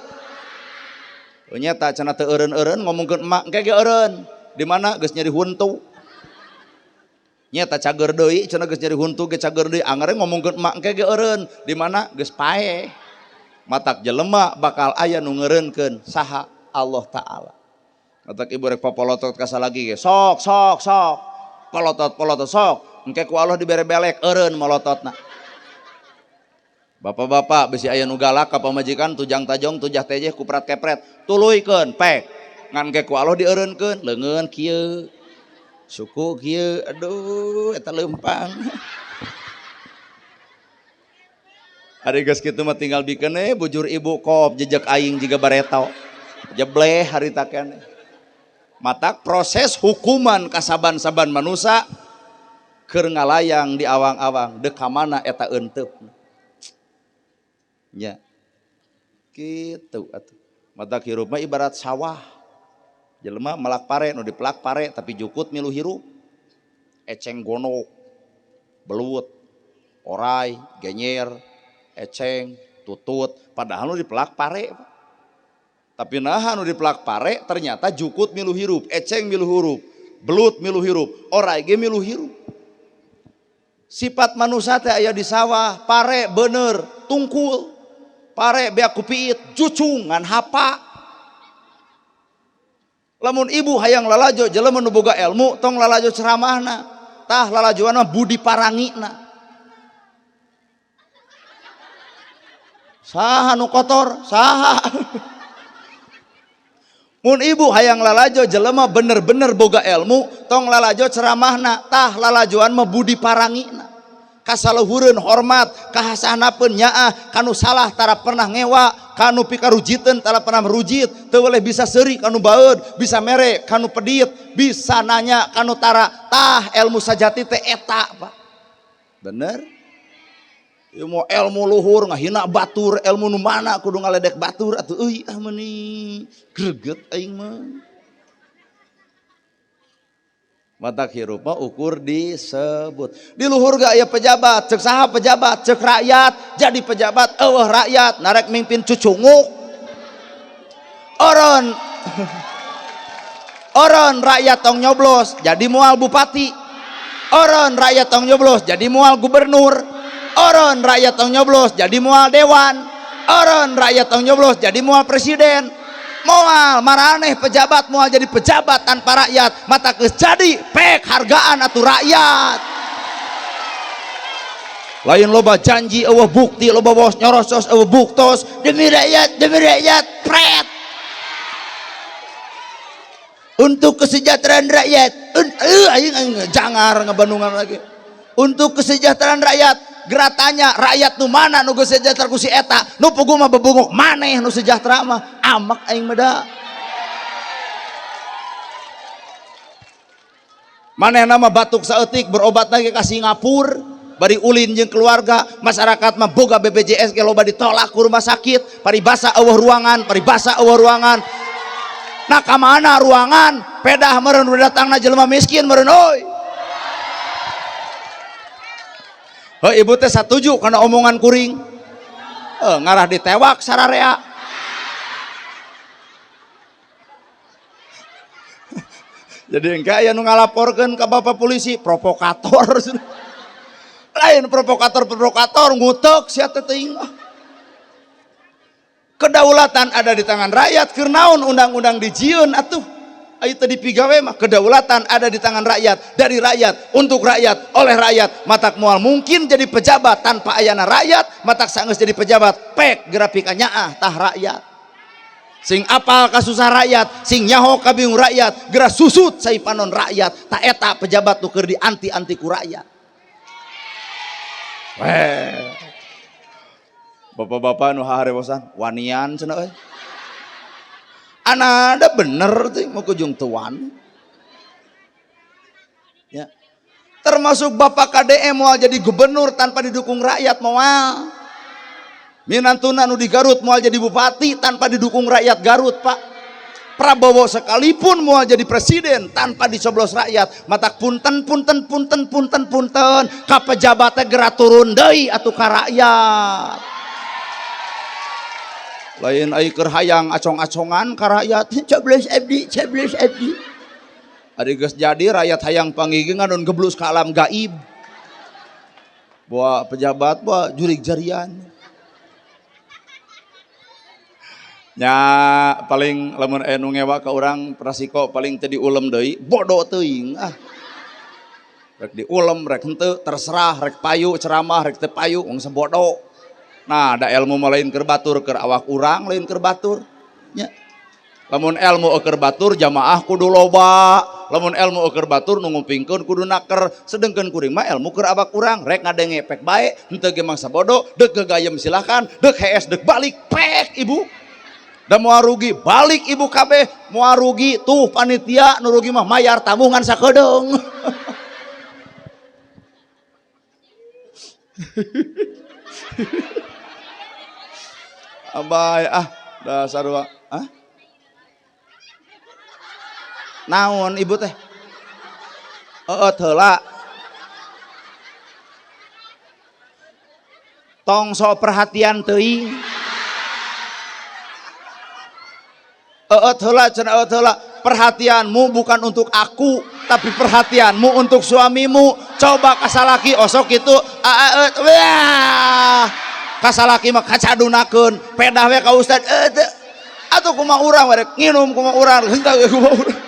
Speaker 1: Nya tak cenah teu eureun-eureun ngomongkeun emak engke ge eureun. Di mana geus nyeri huntu. Nya tak cager deui cenah geus nyeri huntu ge cager deui angere ngomongkeun emak engke ge eureun. Di mana geus paeh. Matak jelema bakal aya nu ngeureunkeun saha Allah Ta'ala. Matak ibu rek popolotot ka salaki ge sok sok sok. Polotot polotot sok. Engke ku Allah dibere belek eureun molototna. Bapak-bapak bisi aya nu galak ka pamajikan tujang tajong tujah tejeh kuprat kepret tuluykeun pek. Ngan engke ku Allah dieureunkeun leungeun kieu. Suku kieu aduh eta leumpang. Ari geus kitu mah tinggal bikeun bujur ibu kop jejak aing jiga bareto. Jebleh harita keneh. Matak proses hukuman kasaban-saban manusa keur ngalayang di awang-awang deuk ka mana eta eunteup. Nya. Kitu atuh. Matak hirup mah ibarat sawah. Jelema melak pare nu dipelak pare tapi jukut milu hirup. Eceng gondok, belut, orai, genyer, eceng, tutut, padahal nu dipelak pare. Tapi naha nu dipelak pare ternyata jukut milu hirup, eceng milu hirup, belut milu hirup, orai ge milu hirup. Sifat manusia teh aya di sawah, pare bener, tungkul, pare beak kupiit, jucung ngan hapa. Lamun ibu hayang lalajo jelema nu boga ilmu tong lalajo ceramahna, tah lalajoan mah budi parangina. Saha nu kotor, saha. Mun ibu hayang lalajo jelema bener-bener boga ilmu tong lalajo ceramahna, tah lalajoan mah budi parangina. Kasaluhureun hormat, kahasanapeun nyaah, kanu salah tara pernah ngewa, kanu pikarujiteun tara pernah merujit, teu boleh bisa seuri kanu baeud, bisa mere kanu pedit, bisa nanya kanu tara, tah ilmu sajati teh eta, Pak. Bener? Ieu mau ilmu luhur ngahina batur, ilmu nu mana kudu ngaledek batur atuh euy ah meuni greget aing mah. Matak hirup mah ukur disebut. Di luhur gak aya pejabat, cek saha pejabat, cek rakyat, jadi pejabat eueuh rakyat, narek mimpin cucunguk. Oron. Oron rakyat tong nyoblos, jadi moal bupati. Oron rakyat tong nyoblos, jadi moal gubernur. Oron rakyat tong nyoblos, jadi moal dewan. Oron rakyat tong nyoblos, jadi moal presiden. Moal maraneh pejabat moal jadi pejabat tanpa rakyat, mata geus jadi pek hargaan atuh rakyat. Lain loba janji eueuh bukti, loba bos nyorosos eueuh buktos, demi rakyat, pret. Untuk kesejahteraan rakyat, aing jangar ngebandungan lagi. Untuk kesejahteraan rakyat, geratanya rakyat nu mana nu geus sejahtera ku si eta, nu puguh mah bebunguk maneh nu sejahtera mah, amak aing mah da. Manehna mah batuk saeutik berobat lagi ka Singapura, bari ulin jeung keluarga, masyarakat mah boga BPJS ge loba ditolak ku rumah sakit, paribasa eueuh ruangan, paribasa eueuh ruangan. Nah ka mana ruangan? Pedah meureun nu datangna jelema miskin meureun euy. Heuh ibu teh satuju kana omongan kuring. Ngarah ditewak sararea. Jadi engke aya nu ngalaporkeun ka bapak polisi provokator. Lain provokator-provokator ngutek sia teh teuing. Kedaulatan ada di tangan rakyat, keur naon undang-undang dijieun atuh. Ayo teu dipigawe mah kedaulatan ada di tangan rakyat, dari rakyat, untuk rakyat, oleh rakyat. Matak moal mungkin jadi pejabat tanpa ayana rakyat, matak sanggeus jadi pejabat pek grafika nyaah tah rakyat. Sing apal kasusah rakyat, sing nyaho kabingung rakyat, geura susut sai panon rakyat, ta eta pejabat nu keur dianti-anti ku rakyat. Weh. Bapak-bapak nu haharewosan wanian cenah euy. Anada bener teh mau kujung tuan. Ya. Termasuk Bapak KDM moal jadi gubernur tanpa didukung rakyat moal. Minantuna nu di Garut moal jadi bupati tanpa didukung rakyat Garut, Pak. Prabowo sekalipun moal jadi presiden tanpa dicoblos rakyat. Matak punten punten punten punten punten ka pejabatnya geura turun deui atuh ka rakyat. Lain ai keur hayang acong-acongan ka rakyat, coblos abdi, coblos abdi. Ari geus jadi rakyat hayang panggih ngadon geblus ka alam gaib. Boa pejabat boa jurig jarian. Nya paling lamun aya nu ngewa ka urang rasiko paling teu diulem deui, bodoh teuing ah. Rek diulem rek henteu terserah, rek payu ceramah rek teu payu wong sabodo. Nah, da ilmu mah lain keur batur keur awak urang lain keur batur. Nya. Lamun ilmu keur batur jamaah kudu loba, lamun ilmu keur batur nu ngupingkeun kudu naker, sedengkeun kuring mah ilmu keur awak urang, rek ngadenge pek bae, henteu ge mangsa bodoh, deuk gagayem silakan, deuk hees deuk balik pek ibu. Da moal rugi balik ibu kabeh, moal rugi tuh panitia nu rugi mah mayar tamu ngan sakedeung. Abai ah dasar wa ah. Naon ibu teh? Heeh heula. Tong sok perhatian teuing. Eut heula cenah eut heula, perhatianmu bukan untuk aku tapi perhatianmu untuk suamimu. Coba kasalaki osok kitu eut wah. Kasalaki mah kacadunakeun, pedah we ka ustad eut. Atuh kumaha urang rek nginum kumaha urang, henteu ge kumaha urang.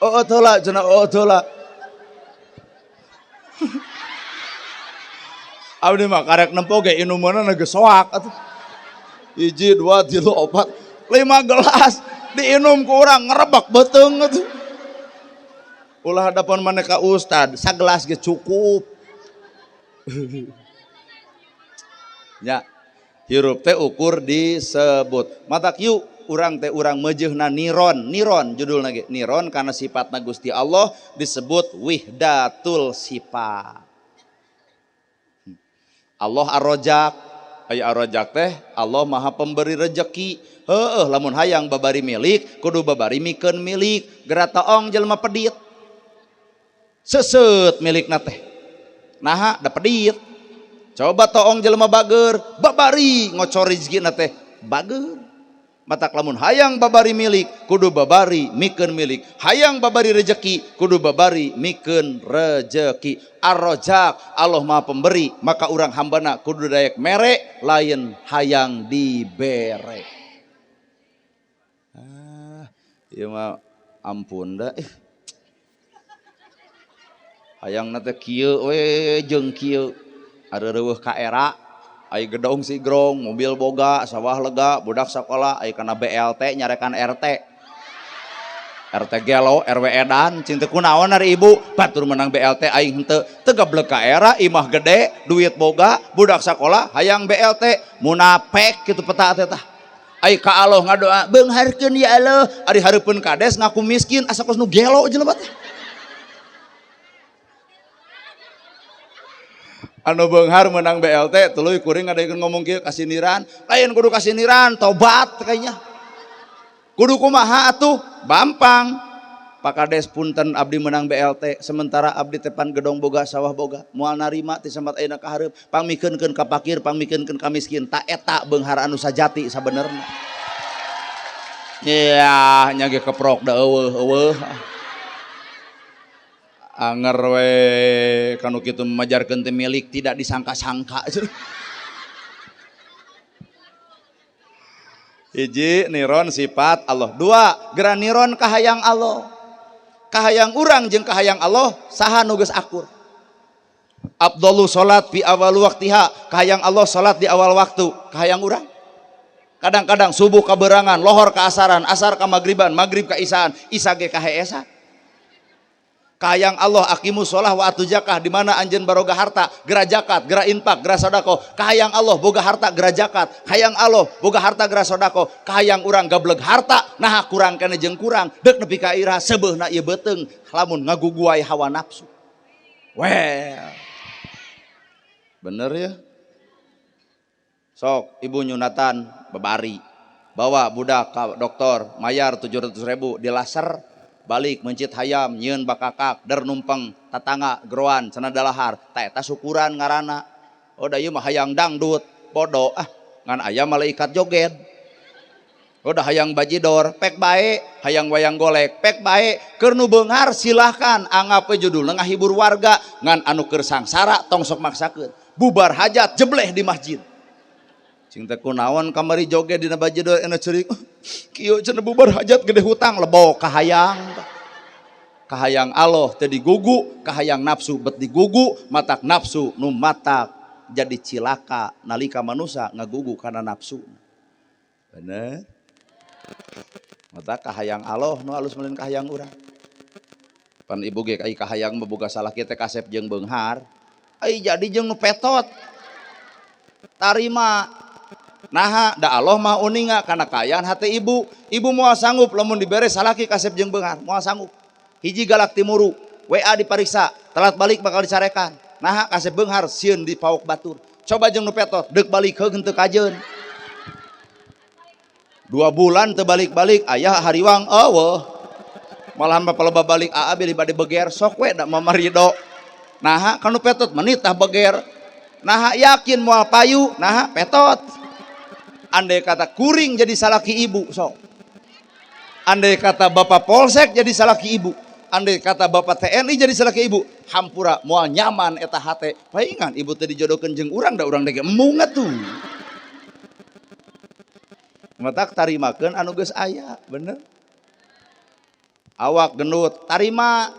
Speaker 1: Eut heula cenah eut heula. Abdi mah karek nempo ge inumanna geus soak atuh. 1 2 3 4 5 gelas diinum ku urang ngerebek beuteung atuh. Ulah hadapan maneh ka ustad, sagelas ge cukup. Ya, hirup teh ukur disebut. Matak yuk urang teh urang meujeuhna niron, niron judulna ge. Niron karena sifatna Gusti Allah disebut wihdatul sifat. Allah ar-Rajak, aya ar-Rajak teh Allah Maha Pemberi rejeki. Heueuh lamun hayang babari milik kudu babari mikeun milik, geura toong jelema pedit. Seuseut milikna teh. Naha da pedit. Coba toong jelema bager, babari ngocor rezekina teh bager. Matak lamun hayang babari milik kudu babari mikeun milik, hayang babari rejeki kudu babari mikeun rejeki. Ar-Rajak Allah Maha Pemberi, maka urang hambana kudu daek mere lain hayang dibere. Ah, ieu mah ampun da ih. Hayangna teh kieu we jeung kieu. Areueuh ka era ai gedong sigrong, mobil boga, sawah lega, budak sekolah, ai kana BLT nyarekan RT. RT gelo, RW edan, cing teu kunaon ari ibu, batur menang BLT aing henteu, teu gablek ka era, imah gede, duit boga, budak sekolah, hayang BLT, munafik kitu peta teh tah. Ai ka Allah ngadoa, beungharkeun ya Allah, ari hareupeun kades ngaku miskin, asa kos nu gelo jelema teh. Anu beunghar menang BLT tuluy kuring ngadaikeun ngomong kieu kasiniran, lain kudu kasiniran, tobat kayaknya. Kudu kumaha atuh? Bampang. Pak Kades punten abdi menang BLT, sementara abdi tepan gedong boga sawah boga, moal narima ti sambat ayeuna ka hareup, pangmikeunkeun ka pakir, pangmikeunkeun ka miskin, ta eta beunghar anu sajati sabenerna. Ya, nya ge keprok da eueuh eueuh. Anger we kanu kitu majarkeun teh milik tidak disangka-sangka. Hiji niron sifat Allah. Dua, geura niron kahayang Allah. Kahayang urang jeung kahayang Allah saha nu geus akur. Abdullu salat fi awal waktiha, kahayang Allah salat di awal waktu, kahayang urang. Kadang-kadang subuh kaberangan, lohor ka asaran, asar ka magriban, magrib ka isaan, isa ge ka heesa. Kahayang Allah aqimu sholah wa atu zakah, di mana anjeun baroga harta, geura zakat, geura infak, geura sedekah. Kahayang Allah boga harta geura zakat, kahayang Allah boga harta geura sedekah. Kahayang urang gableg harta, naha kurang keneh jeung kurang, deuk nepi ka iraha seubeuhna ieu beuteung lamun ngaguguai hawa nafsu. Well. Bener ya? Sok ibu nyunatan babari, bawa budak ka dokter, mayar 700.000 di laser. Balik mencit hayam nyieun bakakak der numpeng tatangga geroan cenah dalahar ta eta syukuran ngaranna. Oh da ieu mah hayang dangdut bodoh ah ngan aya malaikat joget. Oh da hayang bajidor pek bae, hayang wayang golek pek bae, keur nu beunghar silahkan anggap we judulna ngahibur warga ngan anu keur sangsara tong sok maksakeun. Bubar hajat jebleh di masjid. Cing teh kunaon kamari joget dina bajidor enak ceurik. Kieu cenah bubar hajat gede hutang lebok kahayang. Kahayang Allah teu digugu, kahayang nafsu bet digugu, matak nafsu nu matak jadi cilaka nalika manusia ngagugu kana nafsu. Bener? Matak kahayang Allah nu alus meureun kahayang urang. Pan ibu ge ai kahayang mah boga salah kieu teh kasep jeung beunghar. Ai jadi jeung nu petot. Tarima. Naha da Allah mah uninga kana kaayaan hate ibu. Ibu moal sanggup lamun dibere salaki kasep jeung beunghar, moal sanggup. Hiji galak timuru, WA dipariksa, telat balik bakal dicarekan. Naha kasep beunghar sieun dipaok batur. Coba jeung nu petot, deuk balik heug henteu kajeun. 2 bulan teu balik-balik, ayah hariwang eueuh. Malahan mah palebah balik aa bilih bade beger sok we da mama ridho. Naha kanu petot menit tah beger. Naha yakin moal payu, naha petot. Andai kata kuring jadi salaki ibu sok. Andai kata bapak polsek jadi salaki ibu. Andai kata bapak TNI jadi salaki ibu, hampura moal nyaman eta hate. Paingan ibu teh dijodohkeun jeung urang da urang teh embung atuh. Matak tarimakeun anu geus aya, bener. Awak gendut, tarima.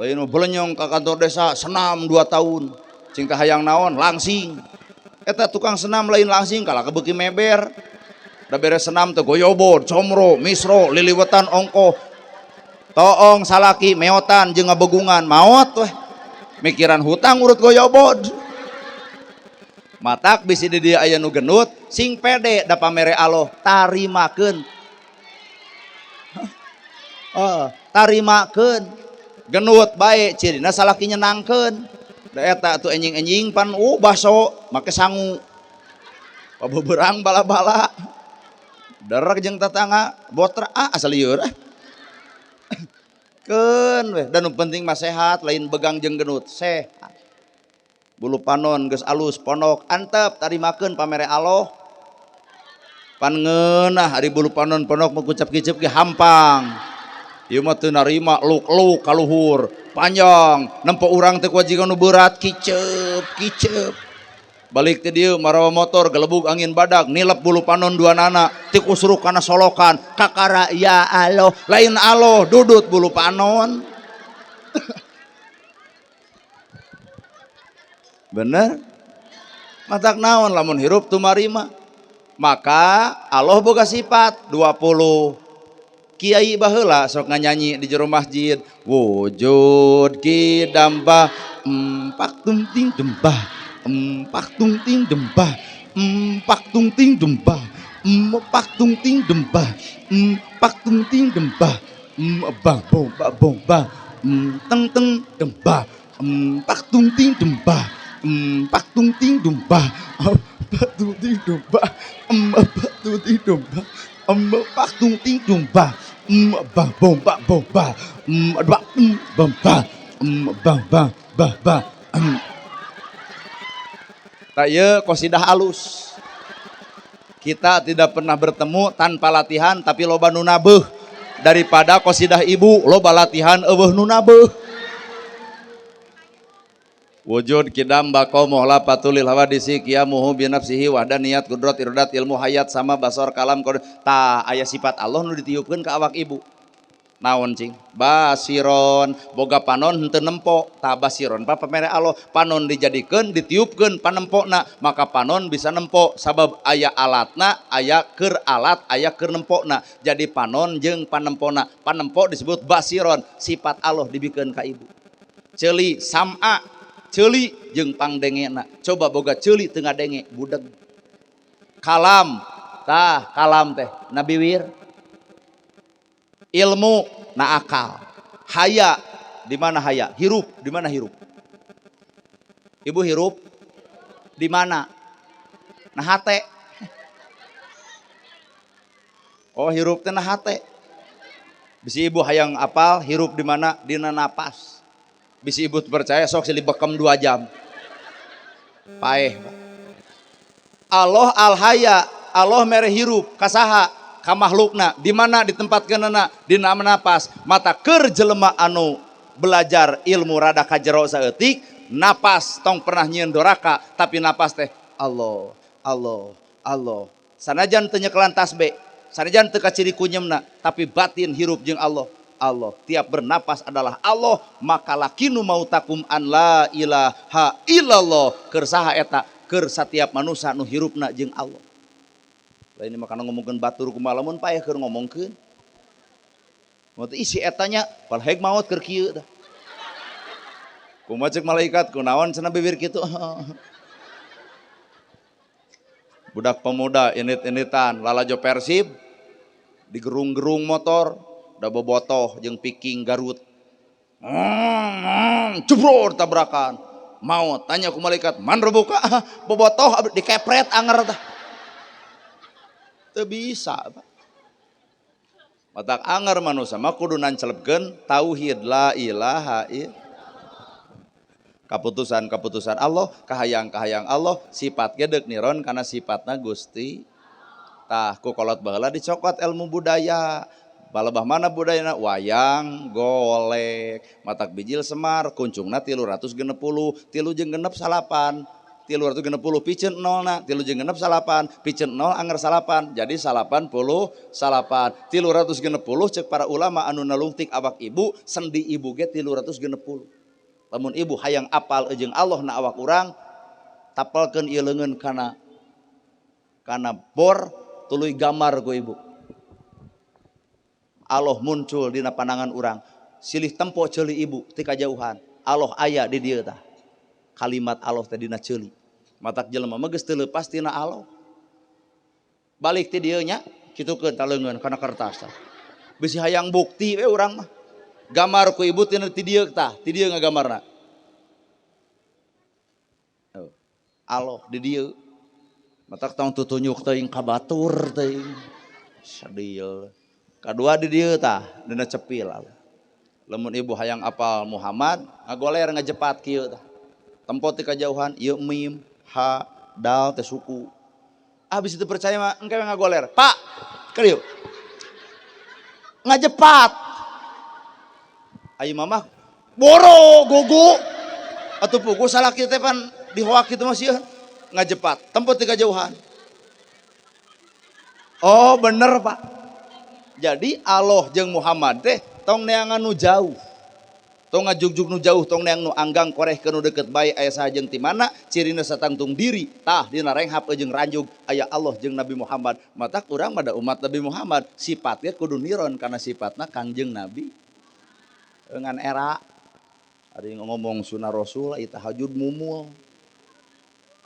Speaker 1: Lain mah belenyong ka kantor desa senam 2 tahun. Cing teh hayang naon langsing. Eta tukang senam lain langsing kalah kebeuki meber. Da beres senam teh goyobod, comro, misro, liliwetan ongkoh. Toong salaki meotan jeung ngabegungan maot weh. Mikiran hutang urut goyobod. Matak bisi di dieu aya nu gendut, sing pede da pamere Allah, tarimakeun. Oh, tarimakeun. Genut bae cirina salaki nyenangkeun. Da eta atuh enjing-enjing pan baso make sangu. Pabeberang bala-bala. Derek jeung tatangga botra asal lieur ah. Keun weh da nu penting mah sehat lain begang jeung genut, sehat. Bulu panon geus alus pondok antep tarimakeun pamere Allah. Pan ngeunah ari bulu panon pondok mah kucap-kicep ge hampang. Ieu mah teu narima luk-luk kaluhur, panjang, nempo urang teh kewajiban nu berat kicep kicep. Balik ti dieu marawa motor gelebug angin badak nilep bulu panon dua nana tikusruk kana solokan kakara ya Allah lain Allah dudut bulu panon. Bener? Matak naon lamun hirup tumarima. Maka Allah boga sifat 20. Kiai baheula sok nganyanyi di jero masjid, wujud kidamba empak tung ting dembah, empak tung ting dembah, empak tung ting dembah, empak tung ting dembah, empak tung ting dembah, ba bo ba bo ba, teng teng dembah, empak tung ting dembah, empak tung ting dembah, empak tung ting dembah, empak tung ting dembah, empak tung ting dembah, ba bo ba bo ba, ba ba ba, ba ba ba ba. Tak ieu qasidah alus. Kita tidak pernah bertemu tanpa latihan tapi loba nu nabeuh. Daripada qasidah ibu loba latihan eueuh nu nabeuh. Wujud kidam bako muhla patulil hawadisi qiyamuhu bi nafsihi wahdaniyat kudrat iradat ilmu hayat sama basor kalam tah aya sifat Allah nu ditiupkeun ka awak ibu. Naon cing? Basiron boga panon henteu nempo tah basiron pamere Allah panon dijadikeun ditiupkeun panempona maka panon bisa nempo sabab aya alatna aya keur alat aya keur nempona jadi panon jeung panempona panempo disebut basiron sifat Allah dibikeun ka ibu. Ceuli sam'a ceuli jeung pangdengena coba boga ceuli teu ngadenge budeg. Kalam tah kalam teh nabi wir ilmu na akal haya di mana haya hirup di mana hirup ibu hirup di mana na hate oh hirup teh na hate bisi ibu hayang apal hirup di mana dina napas bisi ibu percaya sok silih bekem 2 jam paeh. Allah al haya Allah mere hirup kasaha ka makhlukna di mana ditempatkeunana dina napas mata keur jelema anu belajar ilmu rada kajero saeutik napas tong pernah nyieun doraka tapi napas teh Allah Allah Allah sanajan teu nyekelan tasbih sanajan teu kaciri kunyemna tapi batin hirup jeung Allah. Allah tiap bernapas adalah Allah maka lakinu mautakum an la ilaha illallah keur saha eta keur satiap manusia nu hirupna jeung Allah. Lah ini makana ngomongkeun batur kumaha lamun paeh keur ngomongkeun. Mun teh isi etanya palheg maot keur kieu tah. Kumaha ceuk malaikat kunaon cenah bibir kitu. Budak pemuda init-initan lalajo Persib digerung-gerung motor da bobotoh jeung Viking Garut. Jebror tabrakan. Maot tanya ku malaikat, "Man rebuka?" Bobotoh dikepret anger tah. Teu bisa, Pak. Matak anger manusia mah kudu nancelepkeun tauhid la ilaha illallah. Kaputusan-kaputusan Allah, kahayang-kahayang Allah, sifat ge deuk niron kana sifatna Gusti. Tah ku kolot baheula dicokot ilmu budaya. Balebah mana budayana wayang golek matak bijil Semar kuncungna 360 tilu jeung genep salapan 360 piceun nolna tilu jeung genep salapan piceun nol anger salapan jadi 89 360 cek para ulama anu nalungtik awak ibu sendi ibu ge 360 lamun ibu hayang apal jeung Allah na awak urang tapelkeun ieu leungeun kana kana bor tuluy gambar ku ibu. Allah muncul dina pandangan urang silih tempo ceuli ibu ti kajauhan Allah aya di dieu tah kalimat Allah teh dina ceuli matak jelema mah geus teu leupas tina Allah balik ti dieu nya kitukeun taleungeun kana kertas tah bisi hayang bukti we urang mah gambar ku ibu tina ti dieu tah ti dieu ngagamarna oh, Allah di dieu matak tong tutunyuk teuing ka batur teuing sadil. Kadua di dieu tah dina cepil. Lamun ibu hayang apal Muhammad ngagoler ngajepat kieu tah. Tempo ti kajauhan ieu mim ha dal teh suku. Abis itu percaya mah engke ngagoler. Pak, ka dieu. Ngajepat. Ayo mamah boro gogo. Atuh pugu salaki teh pan dihoak kitu mah sieun. Ngajepat. Tempo ti kajauhan. Oh bener Pak. Jadi Allah jeung Muhammad teh tong neangan nu jauh. Tong ngajugjug nu jauh, tong neang nu anggang koreh ke nu deket bae aya saha jeung ti mana cirina satangtung diri. Tah dina renghap jeung ranjug aya Allah jeung Nabi Muhammad. Matak urang mah da umat Nabi Muhammad, sifatnya kudu niron kana sifatna Kangjeng Nabi. Ngan era ari ngomong sunah Rasul ari tahajud mumul.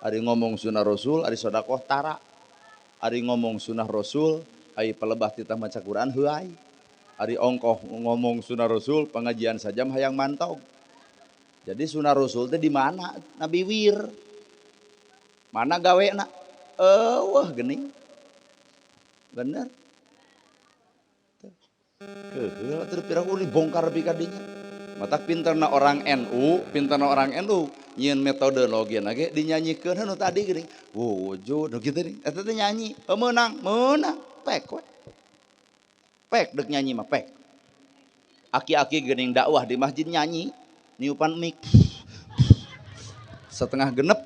Speaker 1: Ari ngomong sunah Rasul ari sedekah tara. Ari ngomong sunah Rasul ai pelebah titah maca Quran heuay. Ari ongkoh ngomong sunah Rasul pengajian sajam hayang mantog. Jadi sunah Rasul teh di mana? Nabi wir. Mana gawena? Eueuh geuning. Bener. Keheul atuh piraku dibongkar bi ka dinya. Matak pinterna orang NU, pinterna orang NU nyieun metode logina ge dinyanyikeun nu tadi geuning. Wujud nu kitu nih. Eta teh nyanyi, meunang, meunang. Pek we. Pek dek nyanyi mah pek. Aki-aki geuning dakwah di masjid nyanyi, niupan mic. Setengah genep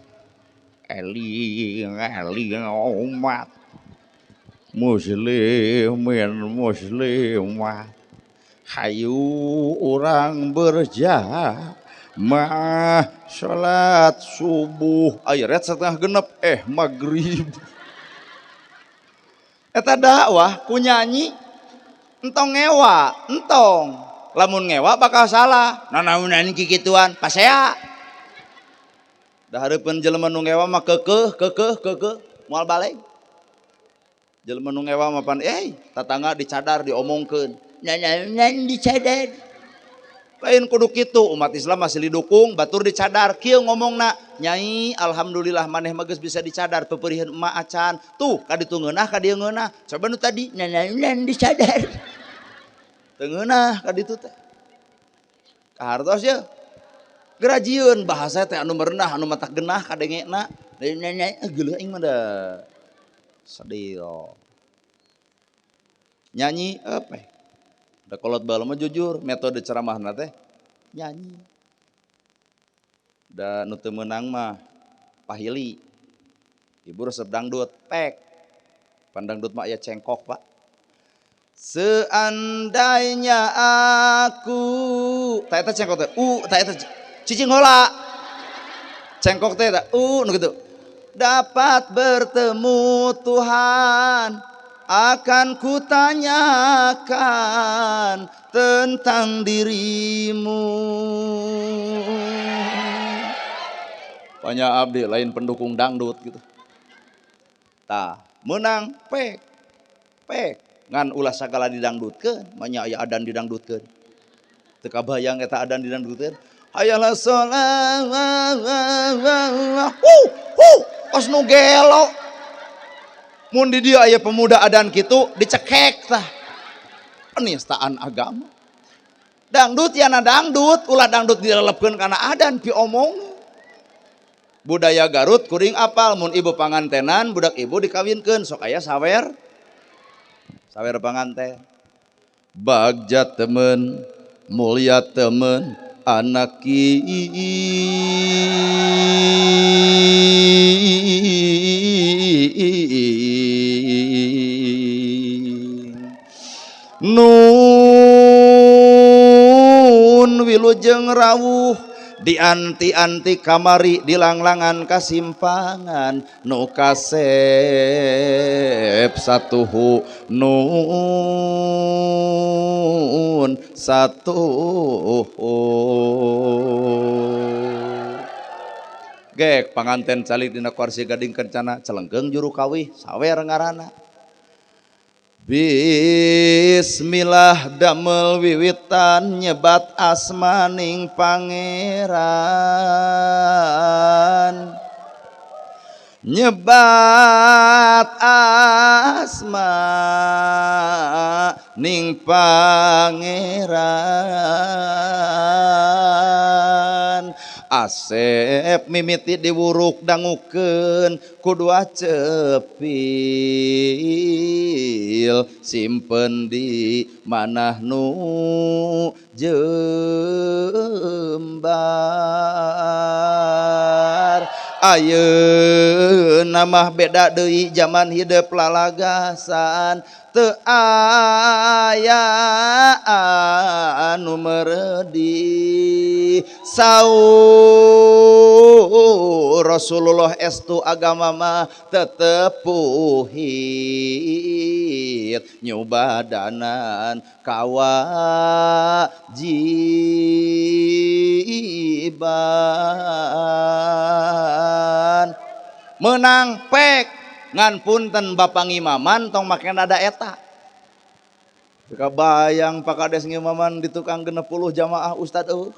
Speaker 1: eling eling umat muslimin muslimat hayu urang berjamaah salat subuh aya setengah genep maghrib. Eta dakwah ku nyanyi entong ngewa entong lamun ngewa bakal salah nanaunan kikituan pasea da hareupeun jelema nu ngewa mah keukeuh keukeuh keukeuh moal balik. Jelema nu ngewa mah pan tatangga dicadar diomongkeun nyanyian dicadar lain kudu kitu umat Islam masih didukung batur dicadar kieu ngomongna nyai alhamdulillah maneh mah geus bisa dicadar peperihan emak acan tuh ka ditu ngeunah ka dieu ngeunah coba nu tadi nyanyian dicadar teu ngeunah ka ditu teh kahartos ye gerajieun bahasa teh anu merenah anu matak genah kadengena nyanyi geuleuh aing mah da sedih nyanyi apa. Da kolot baheula mah jujur metode ceramahna teh nyanyi. Da nu teu meunang mah pahili. Ibu resep dangdut pek. Pan dangdut mah aya cengkok, Pak. Seandainya aku ta eta cengkok teh ta eta cicing heula. Cengkok teh eta nu kitu. Dapat bertemu Tuhan akan kutanyakan tentang dirimu. Banyak abdi lain pendukung dangdut gitu. Tah, menang pek. Pek ngan ulah sagala didangdutkeun, manya aya adan didangdutkeun. Teu kabayang eta adan didangdutkeun. Hayalah sholat. Hu hu kos nu gelo. Mun di dieu aya pemuda adan kitu dicekek tah. Penistaan agama. Dangdut yana dangdut, ulah dangdut dilelepkeun kana adan piomong. Budaya Garut kuring apal mun ibu pangantenan budak ibu dikawinkeun sok aya sawer. Sawer panganten. Bagja temen, mulia temen, anak nun wilujeng rawuh di anti-anti kamari di langlangan kasimpangan nu kasep satuhu nun satuhu. Gek panganten calik dina kursi gading kencana celengkeung juru kawih sawer ngaranna. Bismillah damel wiwitan nyebat asmaning pangeran nyebat asma ning pangeran Asep mimiti diwuruk dangukeun kudu acepil simpen di manah nu jembar ayeuna mah beda deui zaman hidep lalagasan teu aya anu meredi saur Rasulullah estu agama mah tetep puhit nyubadanan kawajiban menang pek ngan punten bapak ngimaman tong make nada eta. Teu bayang Pak Kades ngimaman di tukang 60 jamaah ustad eueuh.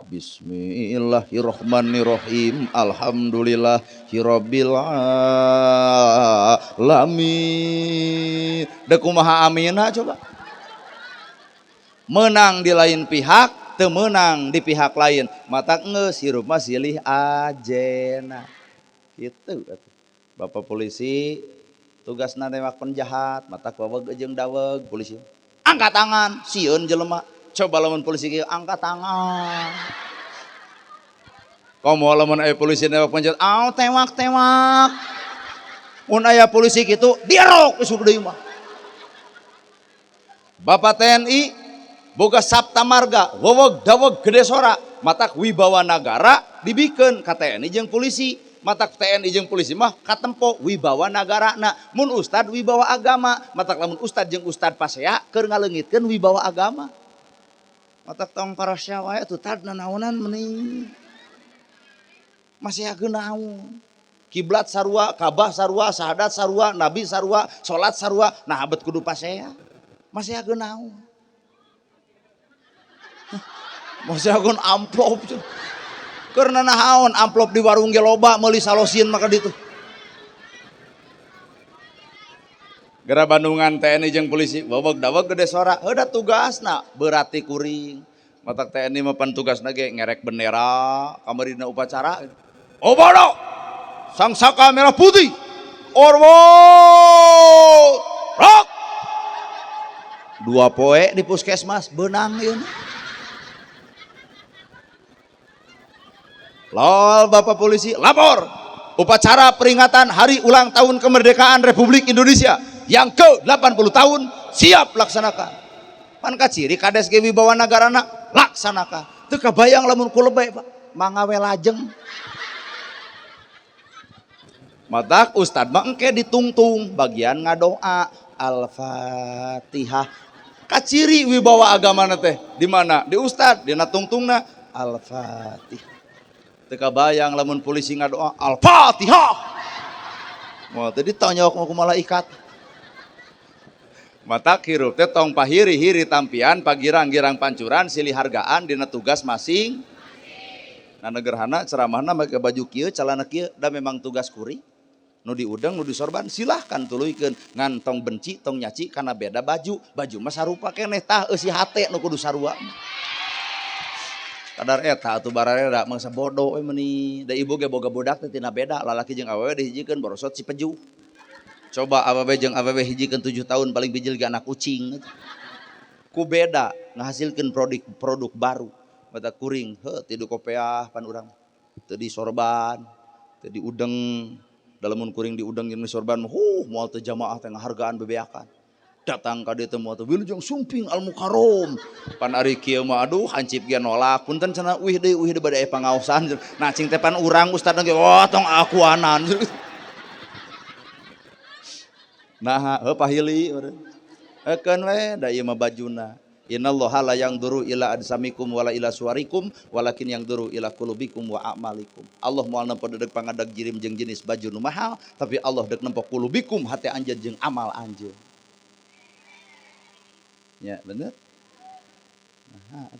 Speaker 1: Bismillahirrahmanirrahim. Alhamdulillahirabbil alamin. Deuk kumaha aminna coba. Menang di lain pihak, teu meunang di pihak lain. Matak geus hirup mah silih ajena. Kitu atuh. Bapak polisi tugasna newak penjahat, matak waweg jeung daweg polisi. Angkat tangan, sieun jelema. Coba lamun polisi kieu angkat tangan. Komo lamun aya polisi newak pencet, aw tewak-tewak. Mun aya polisi kitu dierok isuk deui mah. Bapak TNI boga Sapta Marga, weweg daweg gede sora, matak wibawa nagara dibikeun ka TNI jeung polisi. Matak TNI jeung polisi mah katempo wibawa nagarana. Mun ustad wibawa agama, matak lamun ustad jeung ustad pasea keur ngaleungitkeun wibawa agama. Matak tong parasea wae atuh tad nanaonan meni. Masih naon. Kiblat sarua, Kabah sarua, syahadat sarua, nabi sarua, salat sarua, nah abet kudu pasea. Masih naon. Masih amplop. Karena naon amplop di warung ge loba meuli salosin maka ditu. Gera Bandungan TNI jeung polisi weweg daweg gede sora, heuda tugasna berarti kuring. Matak TNI mah pan tugasna ge ngerek bendera kamarina upacara. Oh bodoh. Sang saka merah putih. Orwo. Rok. 2 poe di puskesmas beunang ieu. Lol Bapak polisi lapor upacara peringatan hari ulang tahun kemerdekaan Republik Indonesia yang ke-80 tahun siap laksanakan. Pan kaciri kades ge wibawa nagarana laksanakan. Teu kabayang lamun ku lebay Pak, mangawe lajeng. Matak ustad mah engke ditungtung bagian ngadoa Al-Fatihah. Kaciri wibawa agamana teh di mana? Di ustad, dina tungtungna Al-Fatihah. Teu kabayang lamun polisi ngadoa Al-Fatihah. Moal teh ditonyok ku malaikat. Matak hirup teh tong pahiri-hiri tampian pagirang-girang pancuran silih hargaan dina tugas masing. Nah negerhana ceramahna make baju kieu calana kieu da memang tugas kuring. Nu diudeng nu disorban silahkan tuluykeun ngan tong benci tong nyaci kana beda baju. Baju mah sarupa keneh tah eusi hate nu kudu sarua. Kadar eta atuh barareda mangsa bodoh we meuni. Da ibu ge boga budak teh tina beda lalaki jeung awewe dihijikeun borosot si peju. Coba awewe jeung awewe hijikeun 7 tahun paling bijil ge anak kucing. Ku beda ngahasilkeun produk baru. Mata kuring heuh ti kopeah pan urang. Teu disorban, teu diudeng. Dalamun kuring diudeng jeung disorban huh moal teu jamaah teh ngahargaan bebeakan. Datang ka dieu teh moal teh wilujeng sumping al mukarrom. Pan ari kieu mah aduh hancip ge nolak. Punten cenah uih deui bade aya pangaosan. Nah cing teh pan urang ustadna ge wah tong akuanan. Nah heuh pahili keun we da ieu mah bajuna. Innallaha la yanzuru ila ajsamikum wala ila suwarikum walakin yanzuru ila qulubikum wa a'malikum. Allah moal nempo dedeg pangadag jirim jeung jenis baju nu mahal, tapi Allah dek nempo qulubikum hate anjeun jeung amal anjeun. Ya bener? Nah,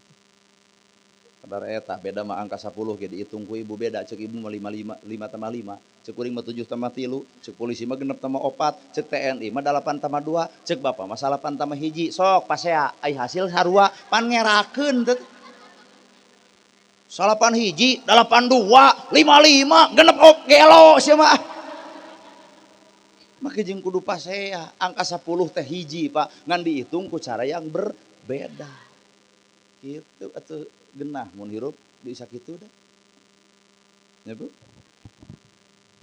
Speaker 1: kadar eta beda mah angka 10 ge dihitung ku ibu beda cek ibu mah 5 5 5 tambah 5, cek kuring mah 7 tambah 3, cek polisi mah 6 tambah 4, cek TNI mah 8 tambah 2, cek bapak mah 8 tambah 1. Sok pasea ai hasil sarua pan ngerakeun teh. 8 1, 8 2, 5 5, genep ok gelo sia mah. Make jeung kudu pasea angka 10 teh hiji Pak, ngan dihitung ku cara yang berbeda. Gitu atuh genah mun hirup bisa kitu dah. Ya Bu.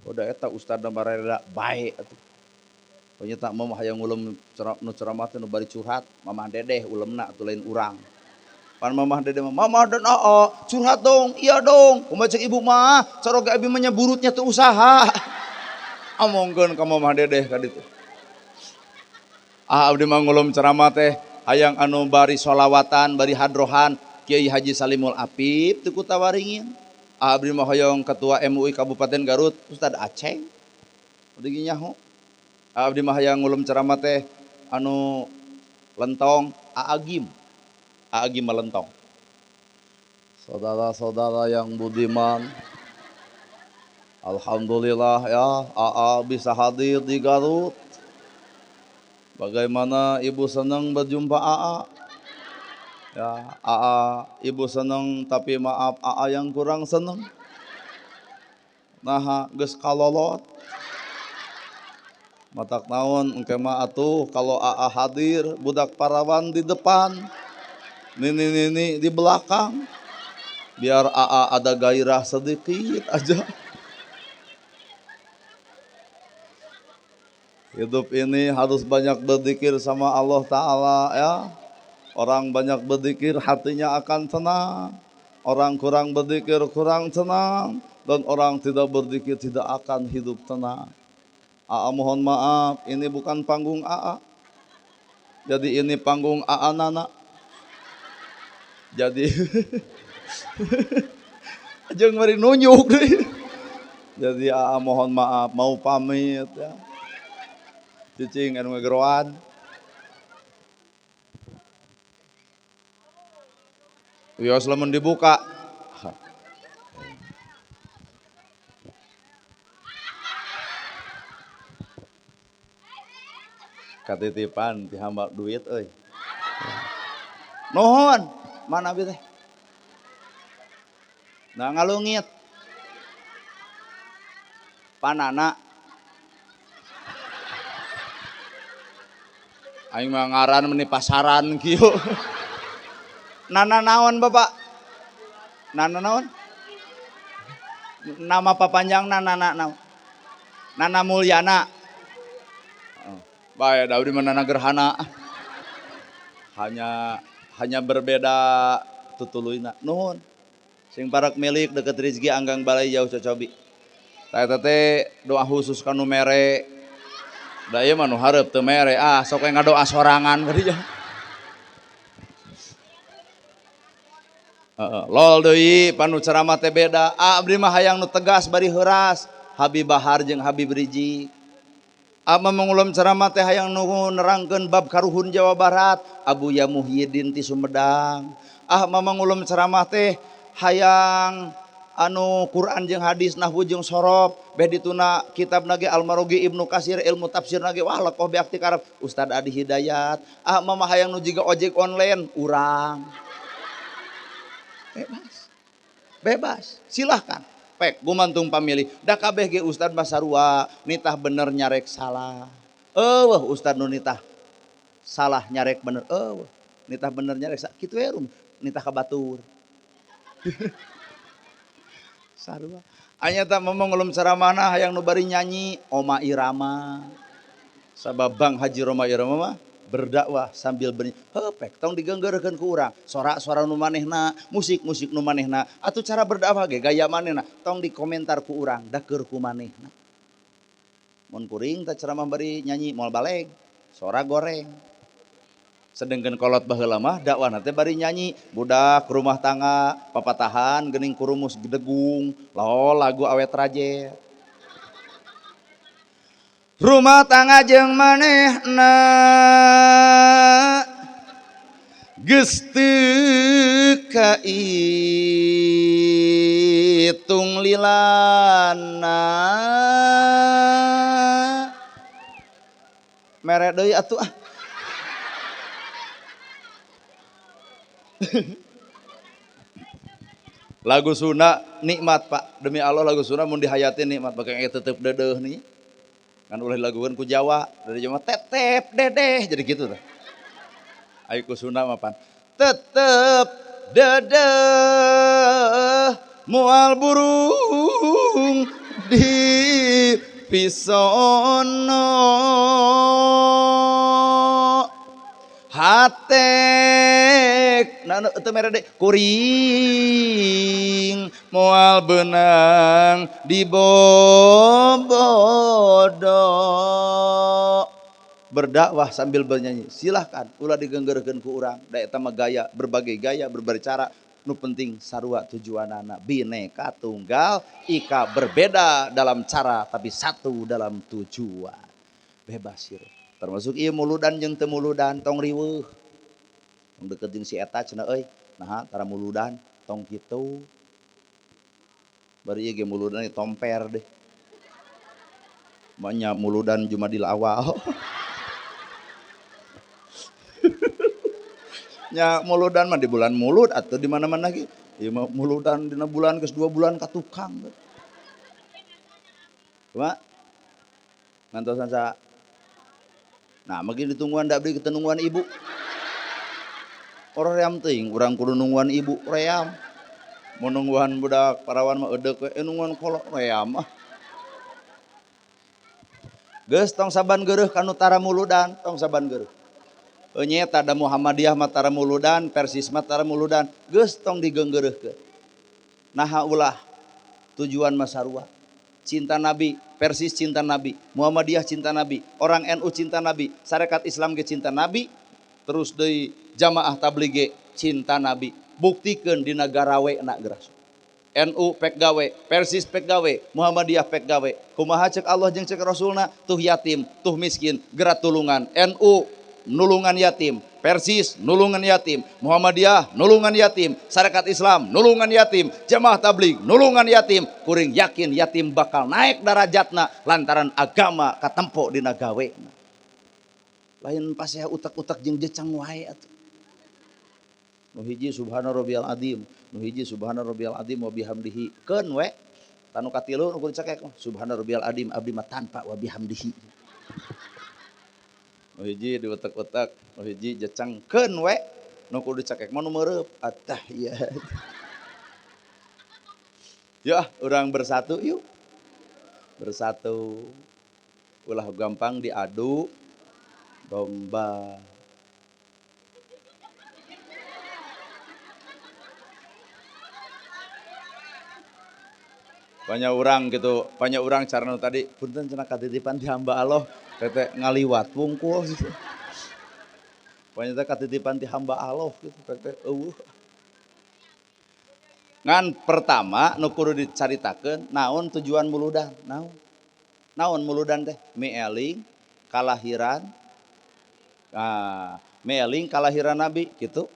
Speaker 1: Udah eta ustadna bareda bae atuh. Pokoknya tak mau hayang ulem nu ceramah teh nu bari curhat, mamah dedeh ulemna atuh lain urang. Pan mamah dedeh mah, mamah dan oo, curhat dong, iya dong. Kumaha cek ibu mah, caroga abi mah nya burutnya teu usaha. Omongkeun ka mamah dedeh ka ditu. Ah abdi mah ngulum ceramah teh hayang anu bari sholawatan, bari hadrohan, Kiai Haji Salimul Apip teu kutawaringin. Abdi mah hoyong Ketua MUI Kabupaten Garut Ustad Aceng. Udah nyaho. Abdi mah hayang ngulum ceramah teh anu lentong Aagim. Aagim melentong. Saudara-saudara yang budiman, alhamdulillah ya AA bisa hadir di Garut. Bagaimana ibu senang berjumpa AA? Ya, AA ibu senang tapi maaf AA yang kurang senang. Nah, geus kalolot. Matak naon engke mah atuh kalau AA hadir budak parawan di depan, nini-nini di belakang. Biar AA ada gairah sedikit aja. Hidup ini harus banyak berzikir sama Allah Ta'ala ya. Orang banyak berzikir hatinya akan tenang. Orang kurang berzikir kurang tenang. Dan orang tidak berzikir tidak akan hidup tenang. AA mohon maaf, ini bukan panggung AA. Jadi ini panggung AA Nana. Jadi jeung mari nunjuk deui. Jadi AA mohon maaf, mau pamit ya. Cicing anu ngegeroan. Wios lamun dibuka. Katitipan ti hamba duit euy. Nuhun, mana abi teh? Nah ngalungit. Panana. Aing mah ngaran meni pasaran kieu. Nana naon Bapak? Nana naon? Nama papanjangna Nana naon? Nana Mulyana. Oh, bae da abdi mah Nana Gerhana. Hanya berbeda tutuluyna. Nuhun. Sing parak milik deket rezeki anggang balai jauh cocobi. Tah eta teh doa khusus ka nu mere. Da ieu mah nu hareup teu mere, ah sok we ngadoa sorangan bari. Heeh, lol deui panu ceramah teh beda. Ah abdi mah hayang nu tegas bari heuras, Habib Bahar jeung Habib Rizik. Abdi mangulem ceramah teh hayang nu nerangkeun bab karuhun Jawa Barat, Abuya Muhyiddin ti Sumedang. Ah mangulem ceramah teh hayang anu Quran jeung hadis nahwu jeung sorof beh dituna kitab nage Al-Marogi Ibnu Kasir ilmu tafsir nage wah lekoh beak ti karep Ustad Adi Hidayat. Ah mama hayang nu jiga ojek online urang. Bebas. Bebas, silahkan. Pek gumantung pamilih. Da kabeh ge ustad mah sarua, nitah bener nyarek salah. Eueuh ustad nu nitah salah nyarek bener. Eueuh nitah bener nyarek salah. Kitu we rum nitah ka batur. Sarua. Anya tak ngomong ngulum ceramahna hayang nu bari nyanyi Oma Irama. Sabab Bang Haji Roma Irama mah berdakwah sambil bernyanyi. Heuh pek tong digeunggeurkeun ku urang. Sora-sora nu manehna, musik-musik nu manehna, atuh cara berdakwah ge gaya manehna, tong dikomentar ku urang, da keur ku manehna. Mun kuring teh ceramah bari nyanyi moal baleg, sora goreng. Sedengkeun kolot baheula mah dakwahna teh bari nyanyi, budak rumah tangga papatahan geuning kurumus degung, lol lagu awet rajet. Rumah tangga jeung manehna geus teu kaitung lilana. Mere deui atuh ah. Lagu Sunda nikmat Pak, demi Allah lagu Sunda mun dihayatin nikmat, bakal tetep dedeh nih. Kan ulah dilagukeun ku Jawa, dari Jawa tetep dedeh jadi gitu tah. Ayo ku Sunda mah pan. Tetep dedeh moal burung di pisono. Hatek nah itu mere deui kuring moal beunang dibobodo. Berdakwah sambil bernyanyi silahkan, ulah digenggerkeun ku urang da eta mah gaya, berbagai gaya, berbagai cara, nu penting sarua tujuanana bineka tunggal ika, berbeda dalam cara tapi satu dalam tujuan. Bebas hirup. Termasuk ieu muludan jeung teu muludan tong riweuh. Tong deket jeung si eta cenah euy, naha tara muludan tong kitu. Bari ieu ge muludan tomper deh. Banyak muludan Jumadil awal. Nya muludan mah di bulan mulud atau di mana-mana lagi. Ieu mah muludan dina bulan geus 2 bulan ka tukang. Kumaha? Ngantosan sa. Nah, mungkin ditungguan dak beli ketenungguan ibu. Orang ream teuing, urang kudu nungguan ibu, ream. Mun nungguan budak parawan mah eudek we, nungguan kolot we mah. Geus tong saban geureuh ka nu tara muludan, tong saban geureuh. Nyeta da Muhammadiyah mah tara muludan, Persis mah tara muludan, geus tong digeunggeureurkeun. Naha ulah tujuan mah sarua. Cinta Nabi, Persis cinta Nabi, Muhammadiyah cinta Nabi, orang NU cinta Nabi, Sarekat Islam ge cinta Nabi, terus deui jamaah tabligh ge cinta Nabi. Buktikeun dina garawena geura. NU pek gawe, Persis pek gawe, Muhammadiyah pek gawe. Kumaha cek Allah jeung cek Rasulna, tuh yatim, tuh miskin, geura tulungan. NU nulungan yatim, Persis nulungan yatim, Muhammadiyah nulungan yatim, Sarekat Islam nulungan yatim, Jamaah Tabligh nulungan yatim. Kuring yakin yatim bakal naik darajatna lantaran agama katempo dina gawena. Lain pasea utak-utak jeung jecang wae atuh. Nu hiji subhana rabbiyal azim, nu hiji subhana rabbiyal azim wa bihamdihi. Keun we. Tanu katilu nu kudu cekek subhana rabbiyal azim abdi mah tanpa wa bihamdihi. Nu hiji diutek-utek, nu hiji jecang keun we. Nu kudu dicekek mah nu meureub attahiyat. Ya, urang bersatu yuk. Bersatu. Ulah gampang diadu domba. Banyak orang gitu, banyak orang carana tadi punten cenah katitipan ti hamba Allah, tete ngaliwat wungkul gitu. Banyak teh katitipan ti hamba Allah gitu, tete eueuh. Ngan pertama nu kudu dicaritakeun naon tujuan muludan, naon? Naon muludan teh? Mieling kalahiran. Nah, mieling kalahiran Nabi gitu.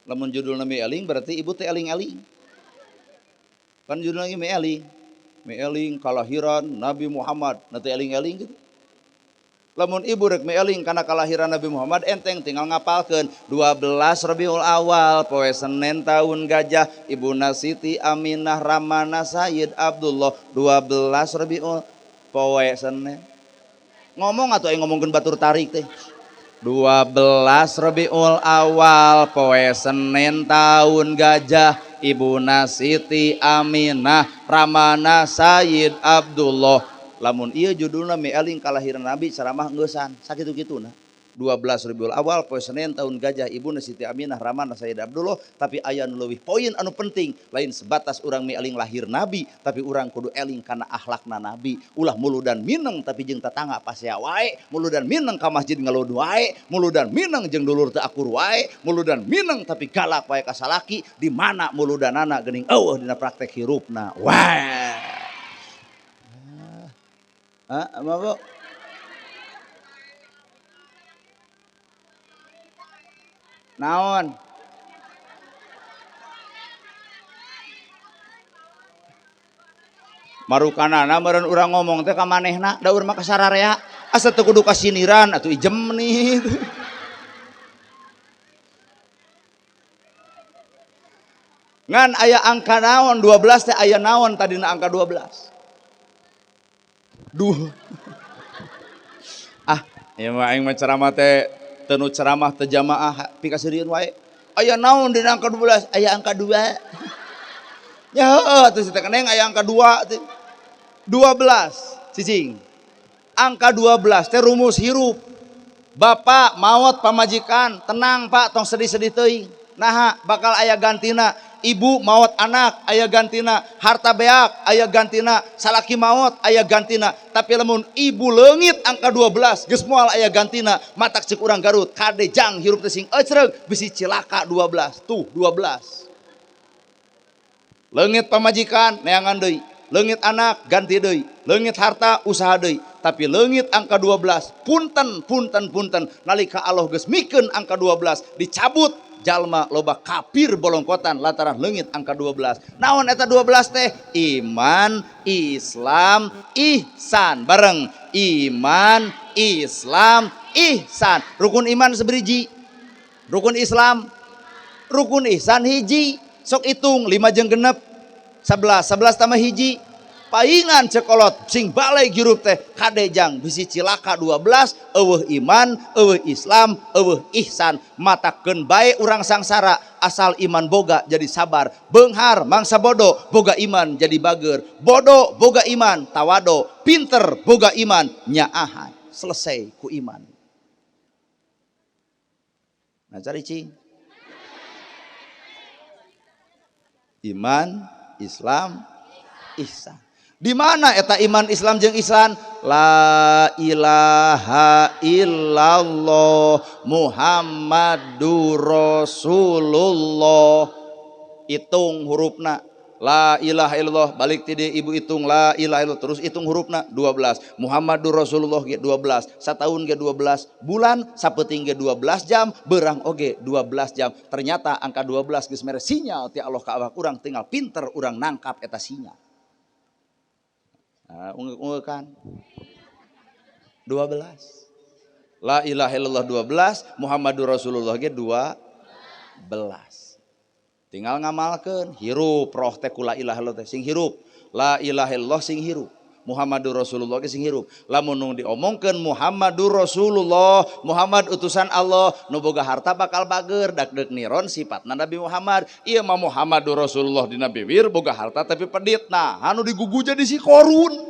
Speaker 1: Lamun judulna mieling berarti ibu teh eling-eling. Kan judulnya lagi mieling. Mieling kalahiran Nabi Muhammad, nanti eling-eling gitu. Lamun ibu rek mieling karena kalahiran Nabi Muhammad enteng tinggal ngapalkeun 12 Rabiul Awal poe Senin tahun gajah Ibuna Siti Aminah Ramana Sayyid Abdullah 12 Rabiul poe Senin. Ngomong atuh aing ngomongkeun batur tarik teh. 12 Rabiul Awal poe Senin tahun gajah Ibuna Siti Aminah Ramana Sayyid Abdullah. Lamun ieu judulna mieling kalahiran Nabi ceramah ngeusan sakitu-kituna. 12 Rabiul Awal poe Senin tahun gajah Ibuna Siti Aminah Ramana Sayyid Abdullah, tapi aya nu leuwih poin anu penting lain sebatas urang mieling lahir Nabi, tapi urang kudu eling kana akhlakna Nabi. Ulah muludan mineng tapi jeung tetangga pasea wae, muludan mineng ka masjid ngalud wae, muludan mineng jeung dulur teu akur wae, muludan mineng tapi galak wae ka salaki, di mana muludanana geuning eueuh dina praktek hirupna wae. Ah, mabok. Naon? Marukanana meureun urang ngomong teh ka manehna, da urang mah kasararea. Asa teu kudu kasiniran atuh ijem nih. Ngan aya angka naon 12 teh aya naon tadina angka 12. Duh. Ah, ieu mah aing mah ceramah teh teu nu ceramah teu jamaah pikaseurieun wae. Aya naon dina angka 12? Aya angka 2. Ya heueuh atuh si teh keneng aya angka 2 teh. 12 cicing. Angka 12 teh rumus hirup. Bapak maot pamajikan, tenang Pak tong sedih-sedih teuing. Naha bakal aya gantina. Ibu maot anak aya gantina, harta beak aya gantina, salaki maot aya gantina. Tapi lamun ibu leungit angka 12 geus moal aya gantina, matak ceuk urang Garut kade jang hirup teh sing ecreug bisi cilaka 12. Tuh 12. Leungit pamajikan neangan deui, leungit anak ganti deui, leungit harta usaha deui. Tapi leungit angka 12 punten punten punten nalika Allah geus mikeun angka 12 dicabut jalma loba kafir bolongkotan lantaran leungit angka 12. Naon eta 12 teh? Iman, Islam, ihsan. Bareng iman, Islam, ihsan. Rukun iman seberiji. Rukun Islam, rukun ihsan hiji. Sok hitung 5 jeung genep 11, 11 tambah hiji. Paingan cekolot sing balai hirup teh kade jang bisi cilaka 12 eueuh iman, eueuh Islam, eueuh ihsan. Matakeun bae urang sangsara asal iman boga jadi sabar. Beunghar mangsa bodo boga iman jadi bager. Bodo boga iman tawado, pinter boga iman nyaahan. Selesai ku iman. Nah cari cing. Iman, Islam, ihsan. Di mana eta iman Islam jeung ihsan? La ilaha illallah Muhammadur Rasulullah. Hitung hurufna. La ilaha illallah balik ti ibu hitung la ilaha illallah terus hitung hurufna 12. Muhammadur Rasulullah ge 12, sataun ge 12 bulan, sapeuting ge 12 jam, berang oge 12 jam. Ternyata angka 12 geus mere sinyal ti Allah ka awak urang, tinggal pinter urang nangkap eta sinyal. Nah, unggul-unggulkan 12. La ilaha illallah 12, Muhammadur Rasulullah ge 12. Tinggal ngamalkeun, hirup roh teh ku la ilaha illallah teh sing hirup. La ilaha illallah sing hirup. Muhammadur Rasulullah ge sing hirup. Lamun nu diomongkeun Muhammadur Rasulullah, Muhammad utusan Allah, nu boga harta bakal bager, dak deuk niron sifatna Nabi Muhammad. Ieu mah Muhammadur Rasulullah dina bibir boga harta tapi pedit. Nah, anu digugu jadi si Korun.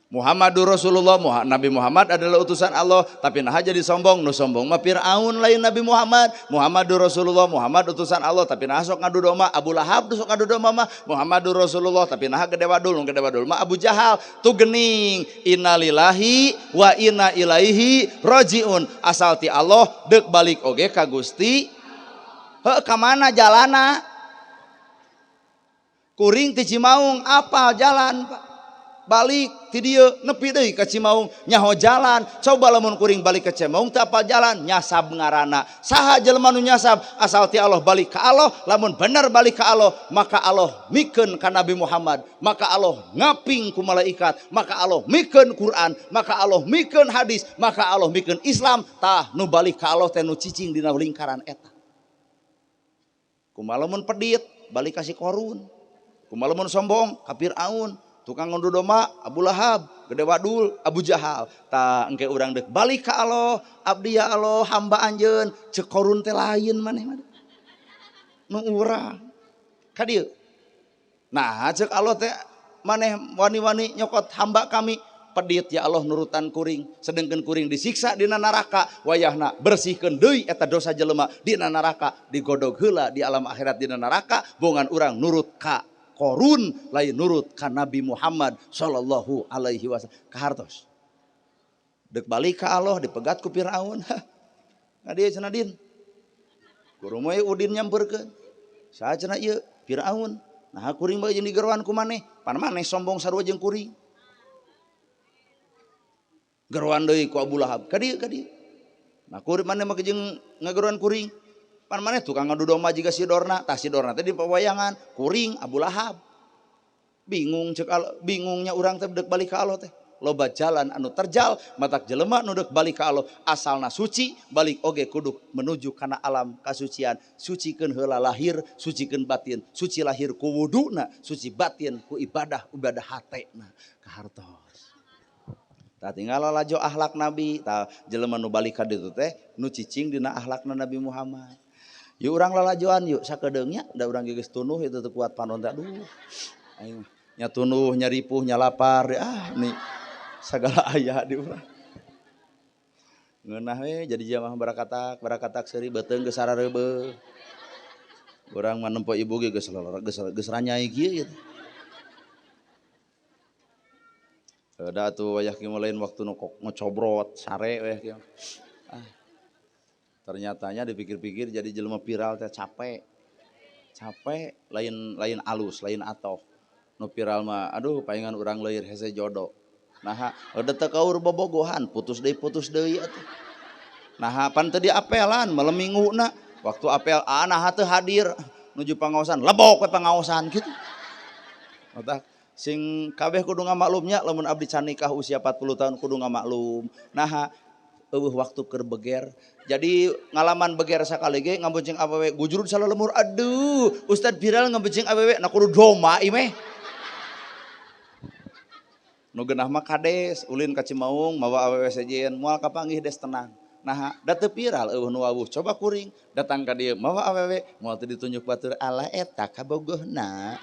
Speaker 1: Muhammadur Rasulullah, Nabi Muhammad adalah utusan Allah, tapi nah jadi sombong, nu sombong mah Fir'aun lain Nabi Muhammad. Muhammadur Rasulullah, Muhammad utusan Allah, tapi nah sok ngadu domba Abu Lahab sok ngadu domba mah. Muhammadur Rasulullah, tapi nah gede wadul, nu gede wadul mah Abu Jahal. Tuh gening, innalillahi wa inna ilaihi rajiun. Asal ti Allah deuk balik oge ka Gusti. Heuh, ka mana jalana? Kuring ti Cimaung apal jalan, Pak. Balik ti dieu nepi deui ka Cimaung nyaho jalan. Coba lamun kuring balik ke Cimaung teu apal jalan, nyasab ngaranna. Saha jelema nu nyasab? Asal ti Allah balik ka Allah. Lamun bener balik ka Allah, maka Allah mikeun ka Nabi Muhammad, maka Allah ngaping ku malaikat, maka Allah mikeun Quran, maka Allah mikeun hadis, maka Allah mikeun Islam. Tah nu balik ka Allah teh nu cicing dina lingkaran eta. Kumaha lamun pedit balik ka si Korun, kumaha lamun sombong ka Fir'aun, tukang ngondu domba Abu Lahab, gede wadul Abu Jahal. Tah engke urang deuk balik ka Allah, abdi ya Allah hamba anjeun, ceuk Korun teh lain maneh mah. Nu urang ka dieu. Nah ceuk Allah teh maneh wani-wani nyokot hamba kami, pedit ya Allah nurutan kuring, sedengkeun kuring disiksa dina neraka, wayahna bersihkeun deui eta dosa jelema dina neraka, digodog heula di alam akhirat dina neraka, bongan urang nurut ka Korun lain nurut ka Nabi Muhammad sallallahu alaihi wasallam. Kahartos. Deuk balik ka Allah dipegat ku Firaun. Ngadieu cenah din. Guru moe Udin nyamperkeun. Saha cenah ieu? Firaun. Nah kuring bae jeung digeroan ku maneh. Pan maneh sombong sarua jeung kuring. Geroan deui ku Abu Lahab. Ka dieu ka dieu. Nah kuring maneh mah jeung ngageroan kuring. Pan maneh tukang ngadu domba jiga si Dorna, tah si Dorna teh di pewayangan, kuring Abu Lahab. Bingung cek Allah, bingungnya urang teh deuk balik ka Allah teh. Loba jalan anu terjal, matak jelema nu deuk balik ka Allah, asalna suci, balik oge kudu menuju kana alam kasucian. Sucikeun heula lahir, sucikeun batin, suci lahir ku wuduna, suci batin ku ibadah, ibadah hatena. Kahartos. Tah tinggal lalajo akhlak Nabi, tah jelema nu balik ka ditu teh nu cicing dina akhlakna Nabi Muhammad. Yuk urang lalajoan yuk sakedeungnya, da urang geus tunuh itu teu kuat panon teh, aduh. Aing nya tunuh, nya ripuh, nya lapar, ah nih sagala aya di urang. Ngeunah we jadi jamaah barakatak, barakatak seuri beuteung geus sarareubeuh. Urang mah nempo ibu ge geus geus ranyai kieu gitu. Da atuh wayah kieu lain waktu nu ngocobrot sare wayah kieu. Ah. Ternyatanya dipikir-pikir jadi jelema viral teh capek. Capek lain alus, lain atoh. Nu viral mah aduh palingan urang leuir hese jodoh. Naha udah teu kaur bobogohan, putus deui atuh. Naha pan teu diapelan malam mingguna. Waktu apel ah naha teu hadir nuju pangaosan, lebok we pangaosan kitu. Otak sing kabeh kudu ngamaklumnya lamun abdi can nikah usia 40 tahun kudu ngamaklum. Naha eueuh waktu keur beger. Jadi ngalaman beger sakali ge ngabonceng awewe gujurud salah lemur. Aduh, Ustad viral ngabonceng awewe na kudu doma imeh. Nu geunah mah kades ulin ka Cimaung mawa awewe sejen moal kapanggih des tenang. Nah, da teu viral eueuh nu wawuh coba kuring datang ka dieu mawa awewe moal teu ditunjuk batur ala eta kabogohna.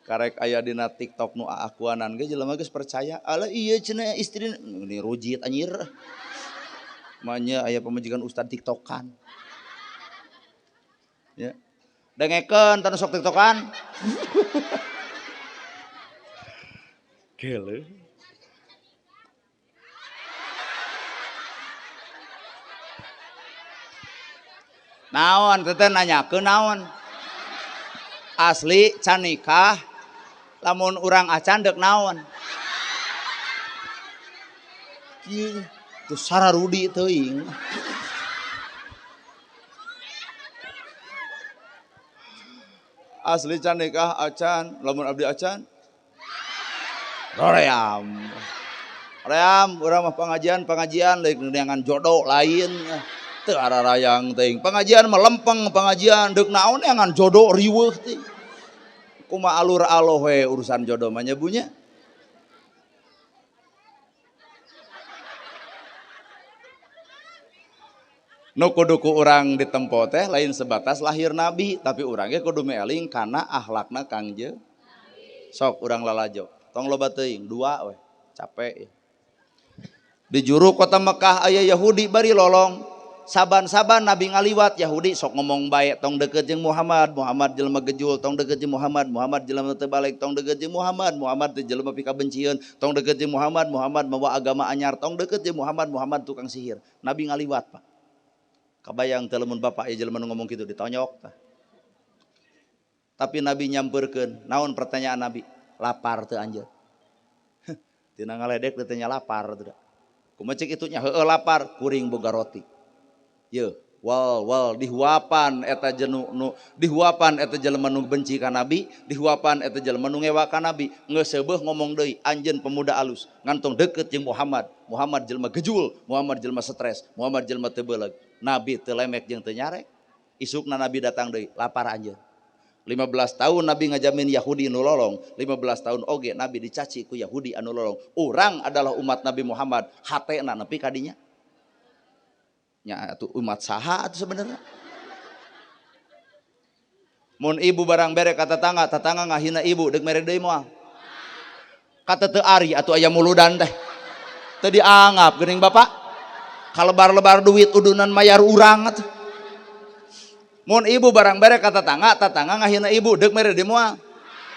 Speaker 1: Karek aya dina TikTok nu aakuanan ge jelema geus percaya ala ieu cenah istri ini rujit anjir. Manya aya pamajikan ustad TikTokan. Ya. Dengekeun tanu sok TikTokan. Gele. Naon teteh nanyakeun naon? Asli can nikah lamun urang acan deuk naon? Kieu teu sararudi teuing. Asli can nikah acan lamun abdi acan roream. Roream urang mah pengajian leuik neangan jodoh lain. Teu ararayang teuing. Pengajian mah lempeng pengajian deuk naon neangan jodoh riweuh teh. Kumaha alur aloh we urusan jodoh mah nya bunya. Nu kudu ku urang ditempo teh lain sebatas lahir nabi, tapi urang ge kudu meeling kana akhlakna Kangjeng. Sok urang lalajo. Tong loba teuing, dua we, capek ya. Di juru kota Mekah aya Yahudi bari lolong. Saban-saban Nabi ngaliwat Yahudi sok ngomong bae tong deket jeung Muhammad, Muhammad jelema gejul tong deket jeung Muhammad, Muhammad jelema teu balik tong deket jeung Muhammad, Muhammad teh jelema pikabencieun tong deket jeung Muhammad, Muhammad mawa agama anyar tong deket jeung Muhammad, Muhammad tukang sihir. Nabi ngaliwat, Pak. Kabayang teu lamun bapak ieu jelema nu ngomong kitu ditonyok tah. Tapi Nabi nyampeurkeun, naon pertanyaan Nabi? Lapar teu anjeun? Tina ngaledek teh nya lapar teu da. Kumaha cek itunya heueuh lapar, kuring boga roti. Ye, wal wal dihuapan eta jenu nu dihuapan eta jelema nu benci ka Nabi, dihuapan eta jelema nu ngewa ka Nabi, geus seubeuh ngomong deui anjeun pemuda alus, ngantong deukeut jeung Muhammad. Muhammad jelema gejul, Muhammad jelema stres, Muhammad jelema teu beuleug. Nabi teu lemek jeung teu nyarek. Isukna Nabi datang deui, lapar anjeun. 15 tahun Nabi ngajamin Yahudi nu lolong, 15 tahun oge Nabi dicaci ku Yahudi anu lolong. Urang adalah umat Nabi Muhammad, hatena nepi ka dinya. Nya atuh umat saha atuh sebenarnya. Mun ibu barang bere ka tetangga, tetangga ngahina ibu deuk mere deui moal. Kata teu ari atuh aya muludan teh. Teu dianggap geuning bapak. Kalebar-lebar duit udunan mayar urang atuh. Mun ibu barang bere ka tetangga, tetangga ngahina ibu deuk mere deui moal.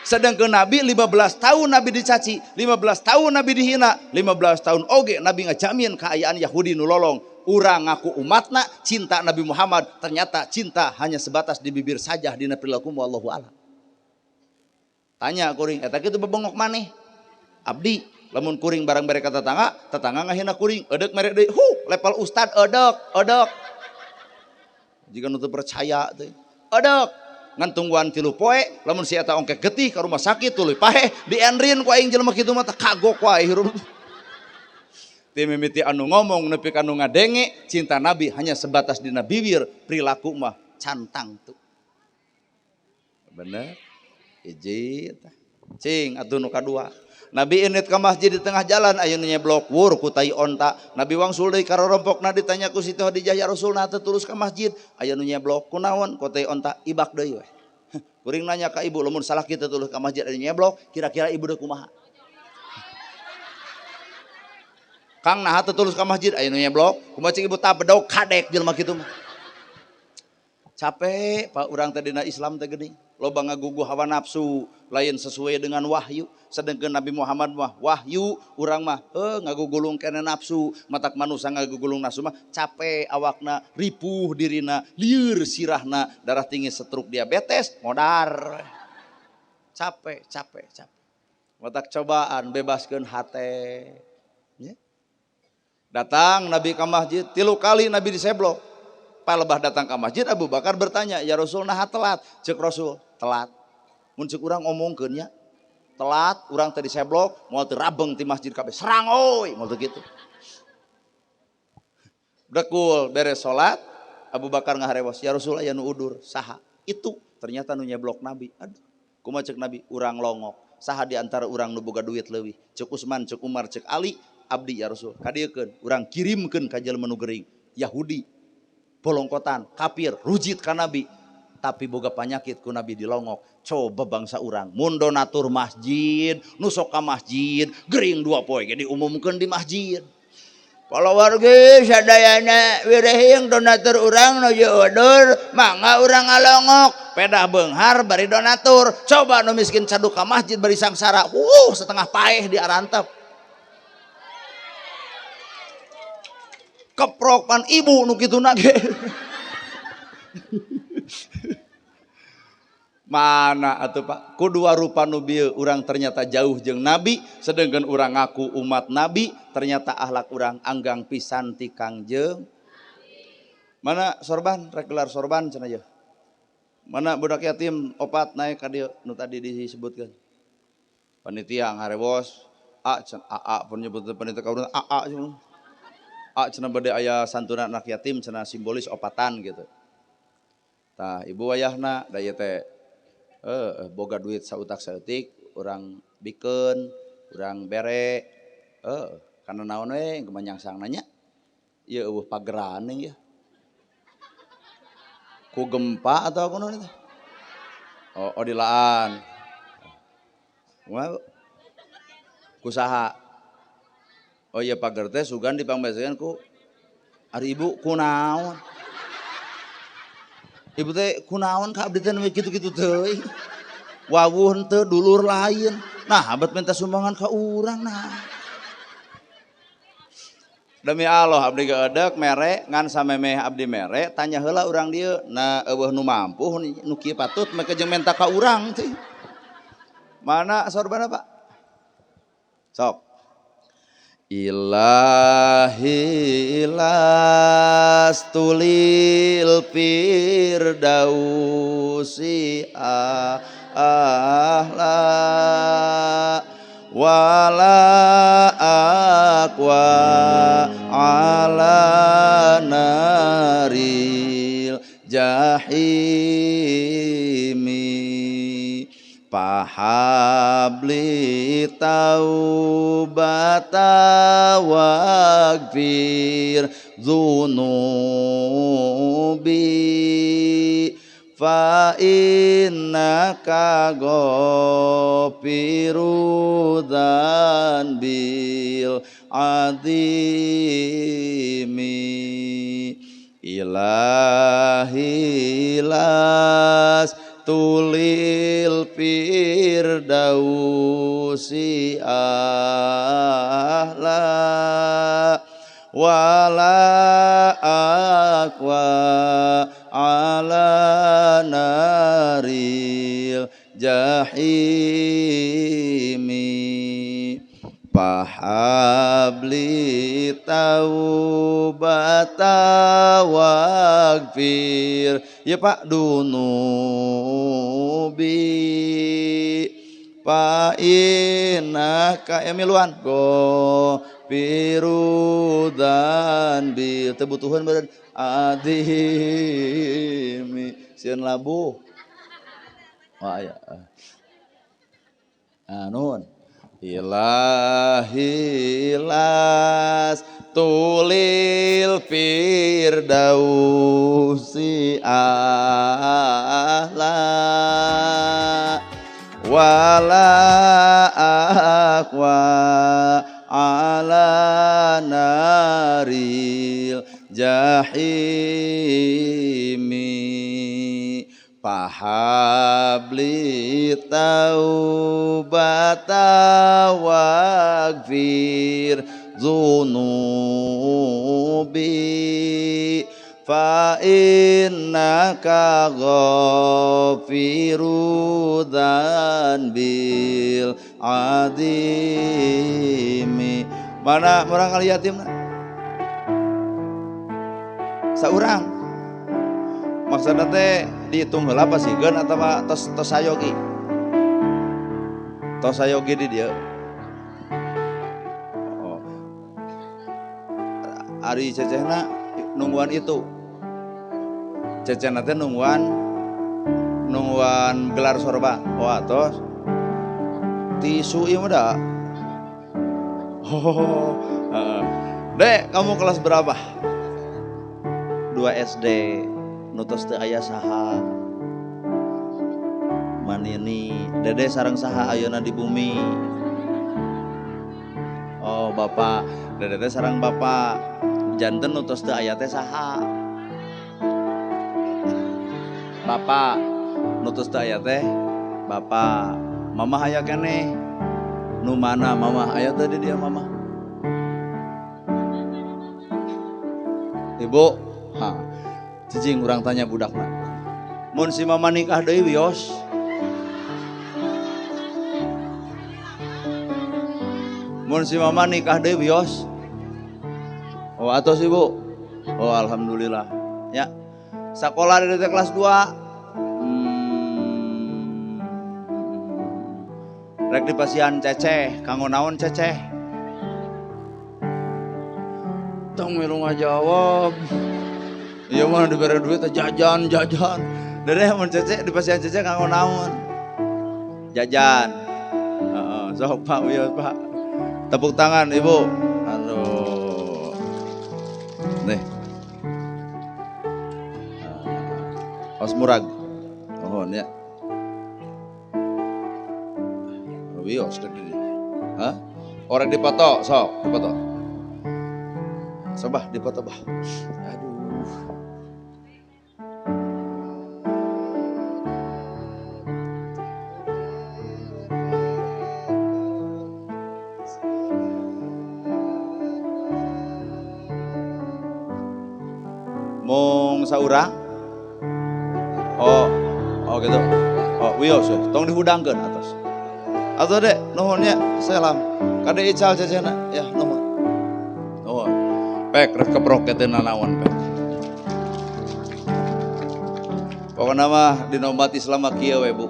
Speaker 1: Sedangkan Nabi 15 tahun Nabi dicaci, 15 tahun Nabi dihina, 15 tahun oge Nabi ngajamin kaayaan Yahudi nu lolong. Urang ngaku umatna cinta Nabi Muhammad, ternyata cinta hanya sebatas di bibir saja dina perilaku wallahu a'lam. Tanya kuring eta kitu bebengok maneh. Abdi lamun kuring barang bere ka tetangga, tetangga ngahina kuring, edeuk mere deui, hu level ustad edeuk, edeuk. Jika nu teu percaya teh, edeuk. Ngan tungguan 3 poe, lamun si eta ongkek getih ka rumah sakit tuluy paeh dienrin ku aing jelema kitu mah teh kagok wae hirup. Ti mimiti anu ngomong nepi ka nu ngadenge, cinta Nabi hanya sebatas dina bibir, perilaku mah cantang tuh. Bener? Hiji tah. Cing atuh nu kadua. Nabi init ka masjid di tengah jalan aya nu nyeblok wur ku tai onta. Nabi wangsul deui ka rorompokna ditanya ku Siti Khadijah ya Rasul nah teu tulus ka masjid aya nu nyeblok kunaon ku tai onta ibak deui we. Kuring nanya ka ibu lamun salah kita tulus ka masjid aya nyeblok kira-kira ibu deui kumaha? Kang nah teu tulus ka masjid aya nu nyeblok kumaha cing ibu tabedok kadek jelema kitu mah. Capek pak urang teh dina Islam teh geuning. Loba ngaguguh hawa nafsu lain sesuai dengan wahyu. Sedangkan Nabi Muhammad mah wahyu, urang mah ngagugulung kene nafsu, matak manusia ngagugulung nafsu mah capek awakna, ripuh dirina, lieur sirahna, darah tinggi, stroke, diabetes, modar. Capek, capek, capek. Matak cobaan bebaskeun hate. Ya. Datang Nabi ke masjid, 3 kali Nabi diseblok. Palebah datang ke masjid Abu Bakar bertanya, "Ya Rasul naha telat?" Ceuk Rasul, "Telat." Mun ceuk urang omongkeun nya, telat, urang teh diseblok, moal teu rabeng ti masjid kabeh. Serang oi, moal teu kitu. Dekul beres salat, Abu Bakar ngaharewos, "Ya Rasul aya nu udur." Saha? Itu ternyata nu nyeblok Nabi. Aduh, kumaha ceuk Nabi? Urang longok. Saha di antara urang nu boga duit leuwih? Ceuk Utsman, ceuk Umar, ceuk Ali, abdi ya Rasul. Kadiekeun, urang kirimkeun ka jelema nu gering, Yahudi, bolongkotan, kafir, rujit ka Nabi. Tapi boga panyakit ku Nabi dilongok. Coba bangsa urang mun donatur masjid, nu sok ka masjid, gering 2 poe ge diumumkeun di masjid.
Speaker 2: Kalawargi sadayana wirehing donatur urang nuju udur, mangga urang ngalongok,
Speaker 1: pedah beunghar bari donatur. Coba nu miskin caduk ka masjid bari sangsara, setengah paeh di arantep. Keprok pan ibu nu kituna ge. Mana atuh Pak? Ku dua rupa nu bieu urang ternyata jauh jeung Nabi, sedengkeun urang ngaku umat Nabi, ternyata akhlak urang anggang pisan ti Kangjeng. Mana sorban? Rek gelar sorban cenah ye. Mana budak yatim opat naik ka dieu nu tadi disebutkeun. Panitia ngarewos, A cenah AA pun nyebut panitia ka urang AA cenah. A cenah bade aya santunan anak yatim cenah simbolis opatan gitu. Tah ibu wayahna da ieu teh boga duit sautak saeutik urang bikeun, urang bere, kana naon we gemanyangsang nanya. Ieu eueuh pageran ieu. Ku gempa atau kunaon teh? Oh, dilaan. Kumaha? Ku saha? Oh iya pager teh sugan dipangbesean ku ari ibu kunaon? Ibu teh kunaon ka abdi teh nu kitu-kitu teuing. Wawuh henteu dulur lain. Nah, abet minta sumbangan ka urang nah. Demi Allah abdi geudek mere ngan samemeh abdi mere tanya heula urang dieu. Nah, eueuh nu mampu nu kieu patut make jeung minta ka urang teh. Mana sorbana Pak? Sok. Ilahi lastulil firdausi ahla wala aqwa ala naril jahimi pahabli taubata waghfir dzunubi fa innaka ghafiru dzanbil azimi. Ilahi las tulil firdausi ahla wala aqwa ala naril jahimi pahabli taubata waghfir ya Pak dunubi fa innaka ya miluan go pirudan bil tebutuhan badan adimi sieun labuh wah ya nuhun. Ilahi las tulil firdausi ahla wala aqwa ala naril jahimi pahabli taubata waghfir dzunubi fa innaka ghafiru dzanbil azimi. Mana orang kali yatim? Saurang. Maksudna teh dihitung heula pasikeun atawa tos tos sayogi? Tos sayogi di dieu. Oh. Ari cecehna nungguan itu. Cecehna teh nungguan gelar sorban. Oh atos. Tisu ieu mah da. Oh, Dek, kamu kelas berapa? 2 SD. Nu tos teu aya saha? Manini. Dede sareng saha ayeuna di bumi? Oh, bapak. Dede teh sareng bapak. Janten nu tos teu aya teh saha? Bapak. Nu tos teu aya teh bapak. Mamah aya keneh. Nu mana mamah aya teh di dieu mamah? Ibu, ha. Cicing urang tanya budakna. Mun si mama nikah deui wios? Mun si mama nikah deui wios? Oh, atos ibu. Oh, alhamdulillah. Ya. Sakola dari kelas 2. Rek dipasihan ceceh, kanggo naon ceceh? Tong milu ngajawab. Iya mah dibere duit jajan, jajan. Dede mun ceceh dipasihan ceceh kanggo naon? Jajan. Heeh, sok Pak, wios Pak. Tepuk tangan Ibu. Aduh. Nih. Os murag. Mohon ya. Wios tadi. Hah? Orang dipoto, sok, dipoto. Sobah dipoto bah. Aduh. Mong saurang? Oh, oh gitu. Oh, wios, tong dihudangkeun atos. Atau dek, nuhun nya, salam. Kade ical cecena, ya nuhun. Nuhun. Pek rek kebrok teh nanaon pek. Pokona mah dina umat Islam mah kieu we Bu.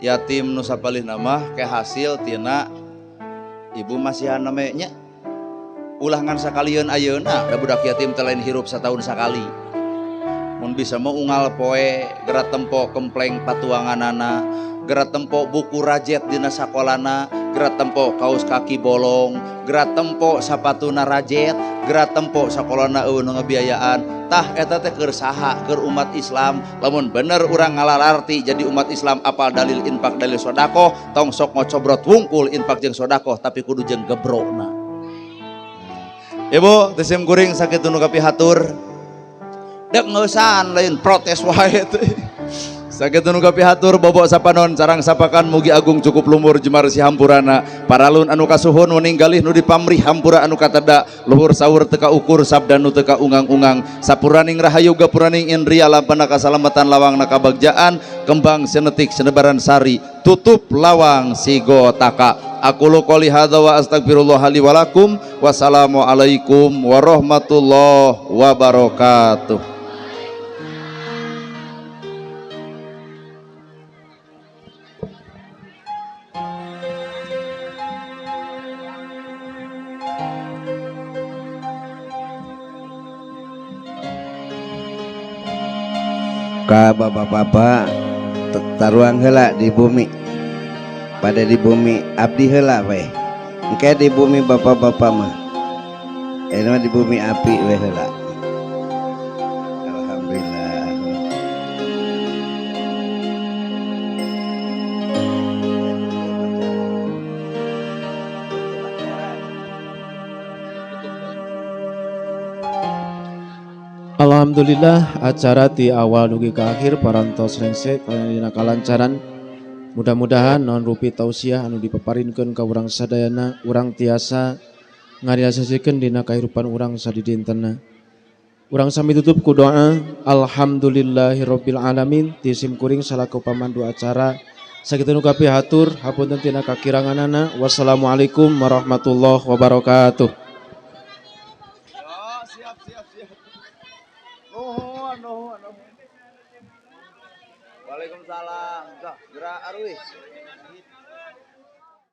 Speaker 1: Yatim nu sapalihna mah ke hasil tina ibu masihan we nya. Ulah ngan sakalieun ayeuna da budak yatim teh lain hirup sataun sakali. Mun bisa mah unggal poe geura tempo kempleng patuanganana, geura tempo buku rajet dina sakolana, geura tempo kaos kaki bolong, geura tempo sapatuna rajet, geura tempo sakolana eueuh nu ngabiayaan. Tah eta teh keur saha? Keur umat Islam. Lamun bener urang ngalalarti jadi umat Islam apal dalil infak dalil sodakoh, tong sok ngocobrot wungkul infak jeung sodakoh tapi kudu jeung gebrokna. Ibu, teh sim kuring sakitu nu kapihatur. Dek ngeusan lain protes wae teh. Sakitu nu kapihatur bobok sapanon carang sapakan mugi agung cukup lumur jemar si hampurana. Paralun anu kasuhun wening galih nu dipamrih hampura anu kateda luhur saur teu kaukur sabda nu teu kaungang-ungang sapuraning rahayu gapuraning indria lampana kasalamatan lawang nakabagjaan kembang senetik senebaran sari tutup lawang sigotaka. Aku qouli hadza wa astagfirullah li wa lakum. Wassalamualaikum warahmatullahi wabarakatuh.
Speaker 2: Ka bapak-bapak taruang heula di bumi. Pada di bumi abdi heula we. Engke di bumi bapak-bapak mah. Eta di bumi api we heula. Alhamdulillah.
Speaker 3: Alhamdulillah acara di awal dugi ke akhir parantos rengse kalian dina kalancaran. Mudah-mudahan non rupi tausiah anu dipaparinkeun ka urang sadayana urang tiasa ngarealisasikeun dina kahirupan urang sadidintena. Urang sami tutup ku doa alhamdulillahirabbil alamin ti sim kuring salaku pamandu acara. Sakitu nu kapihatur hapunten tina kakiranganana. Wassalamualaikum warahmatullahi wabarakatuh.
Speaker 1: Waalaikumsalam. Gerak arwih.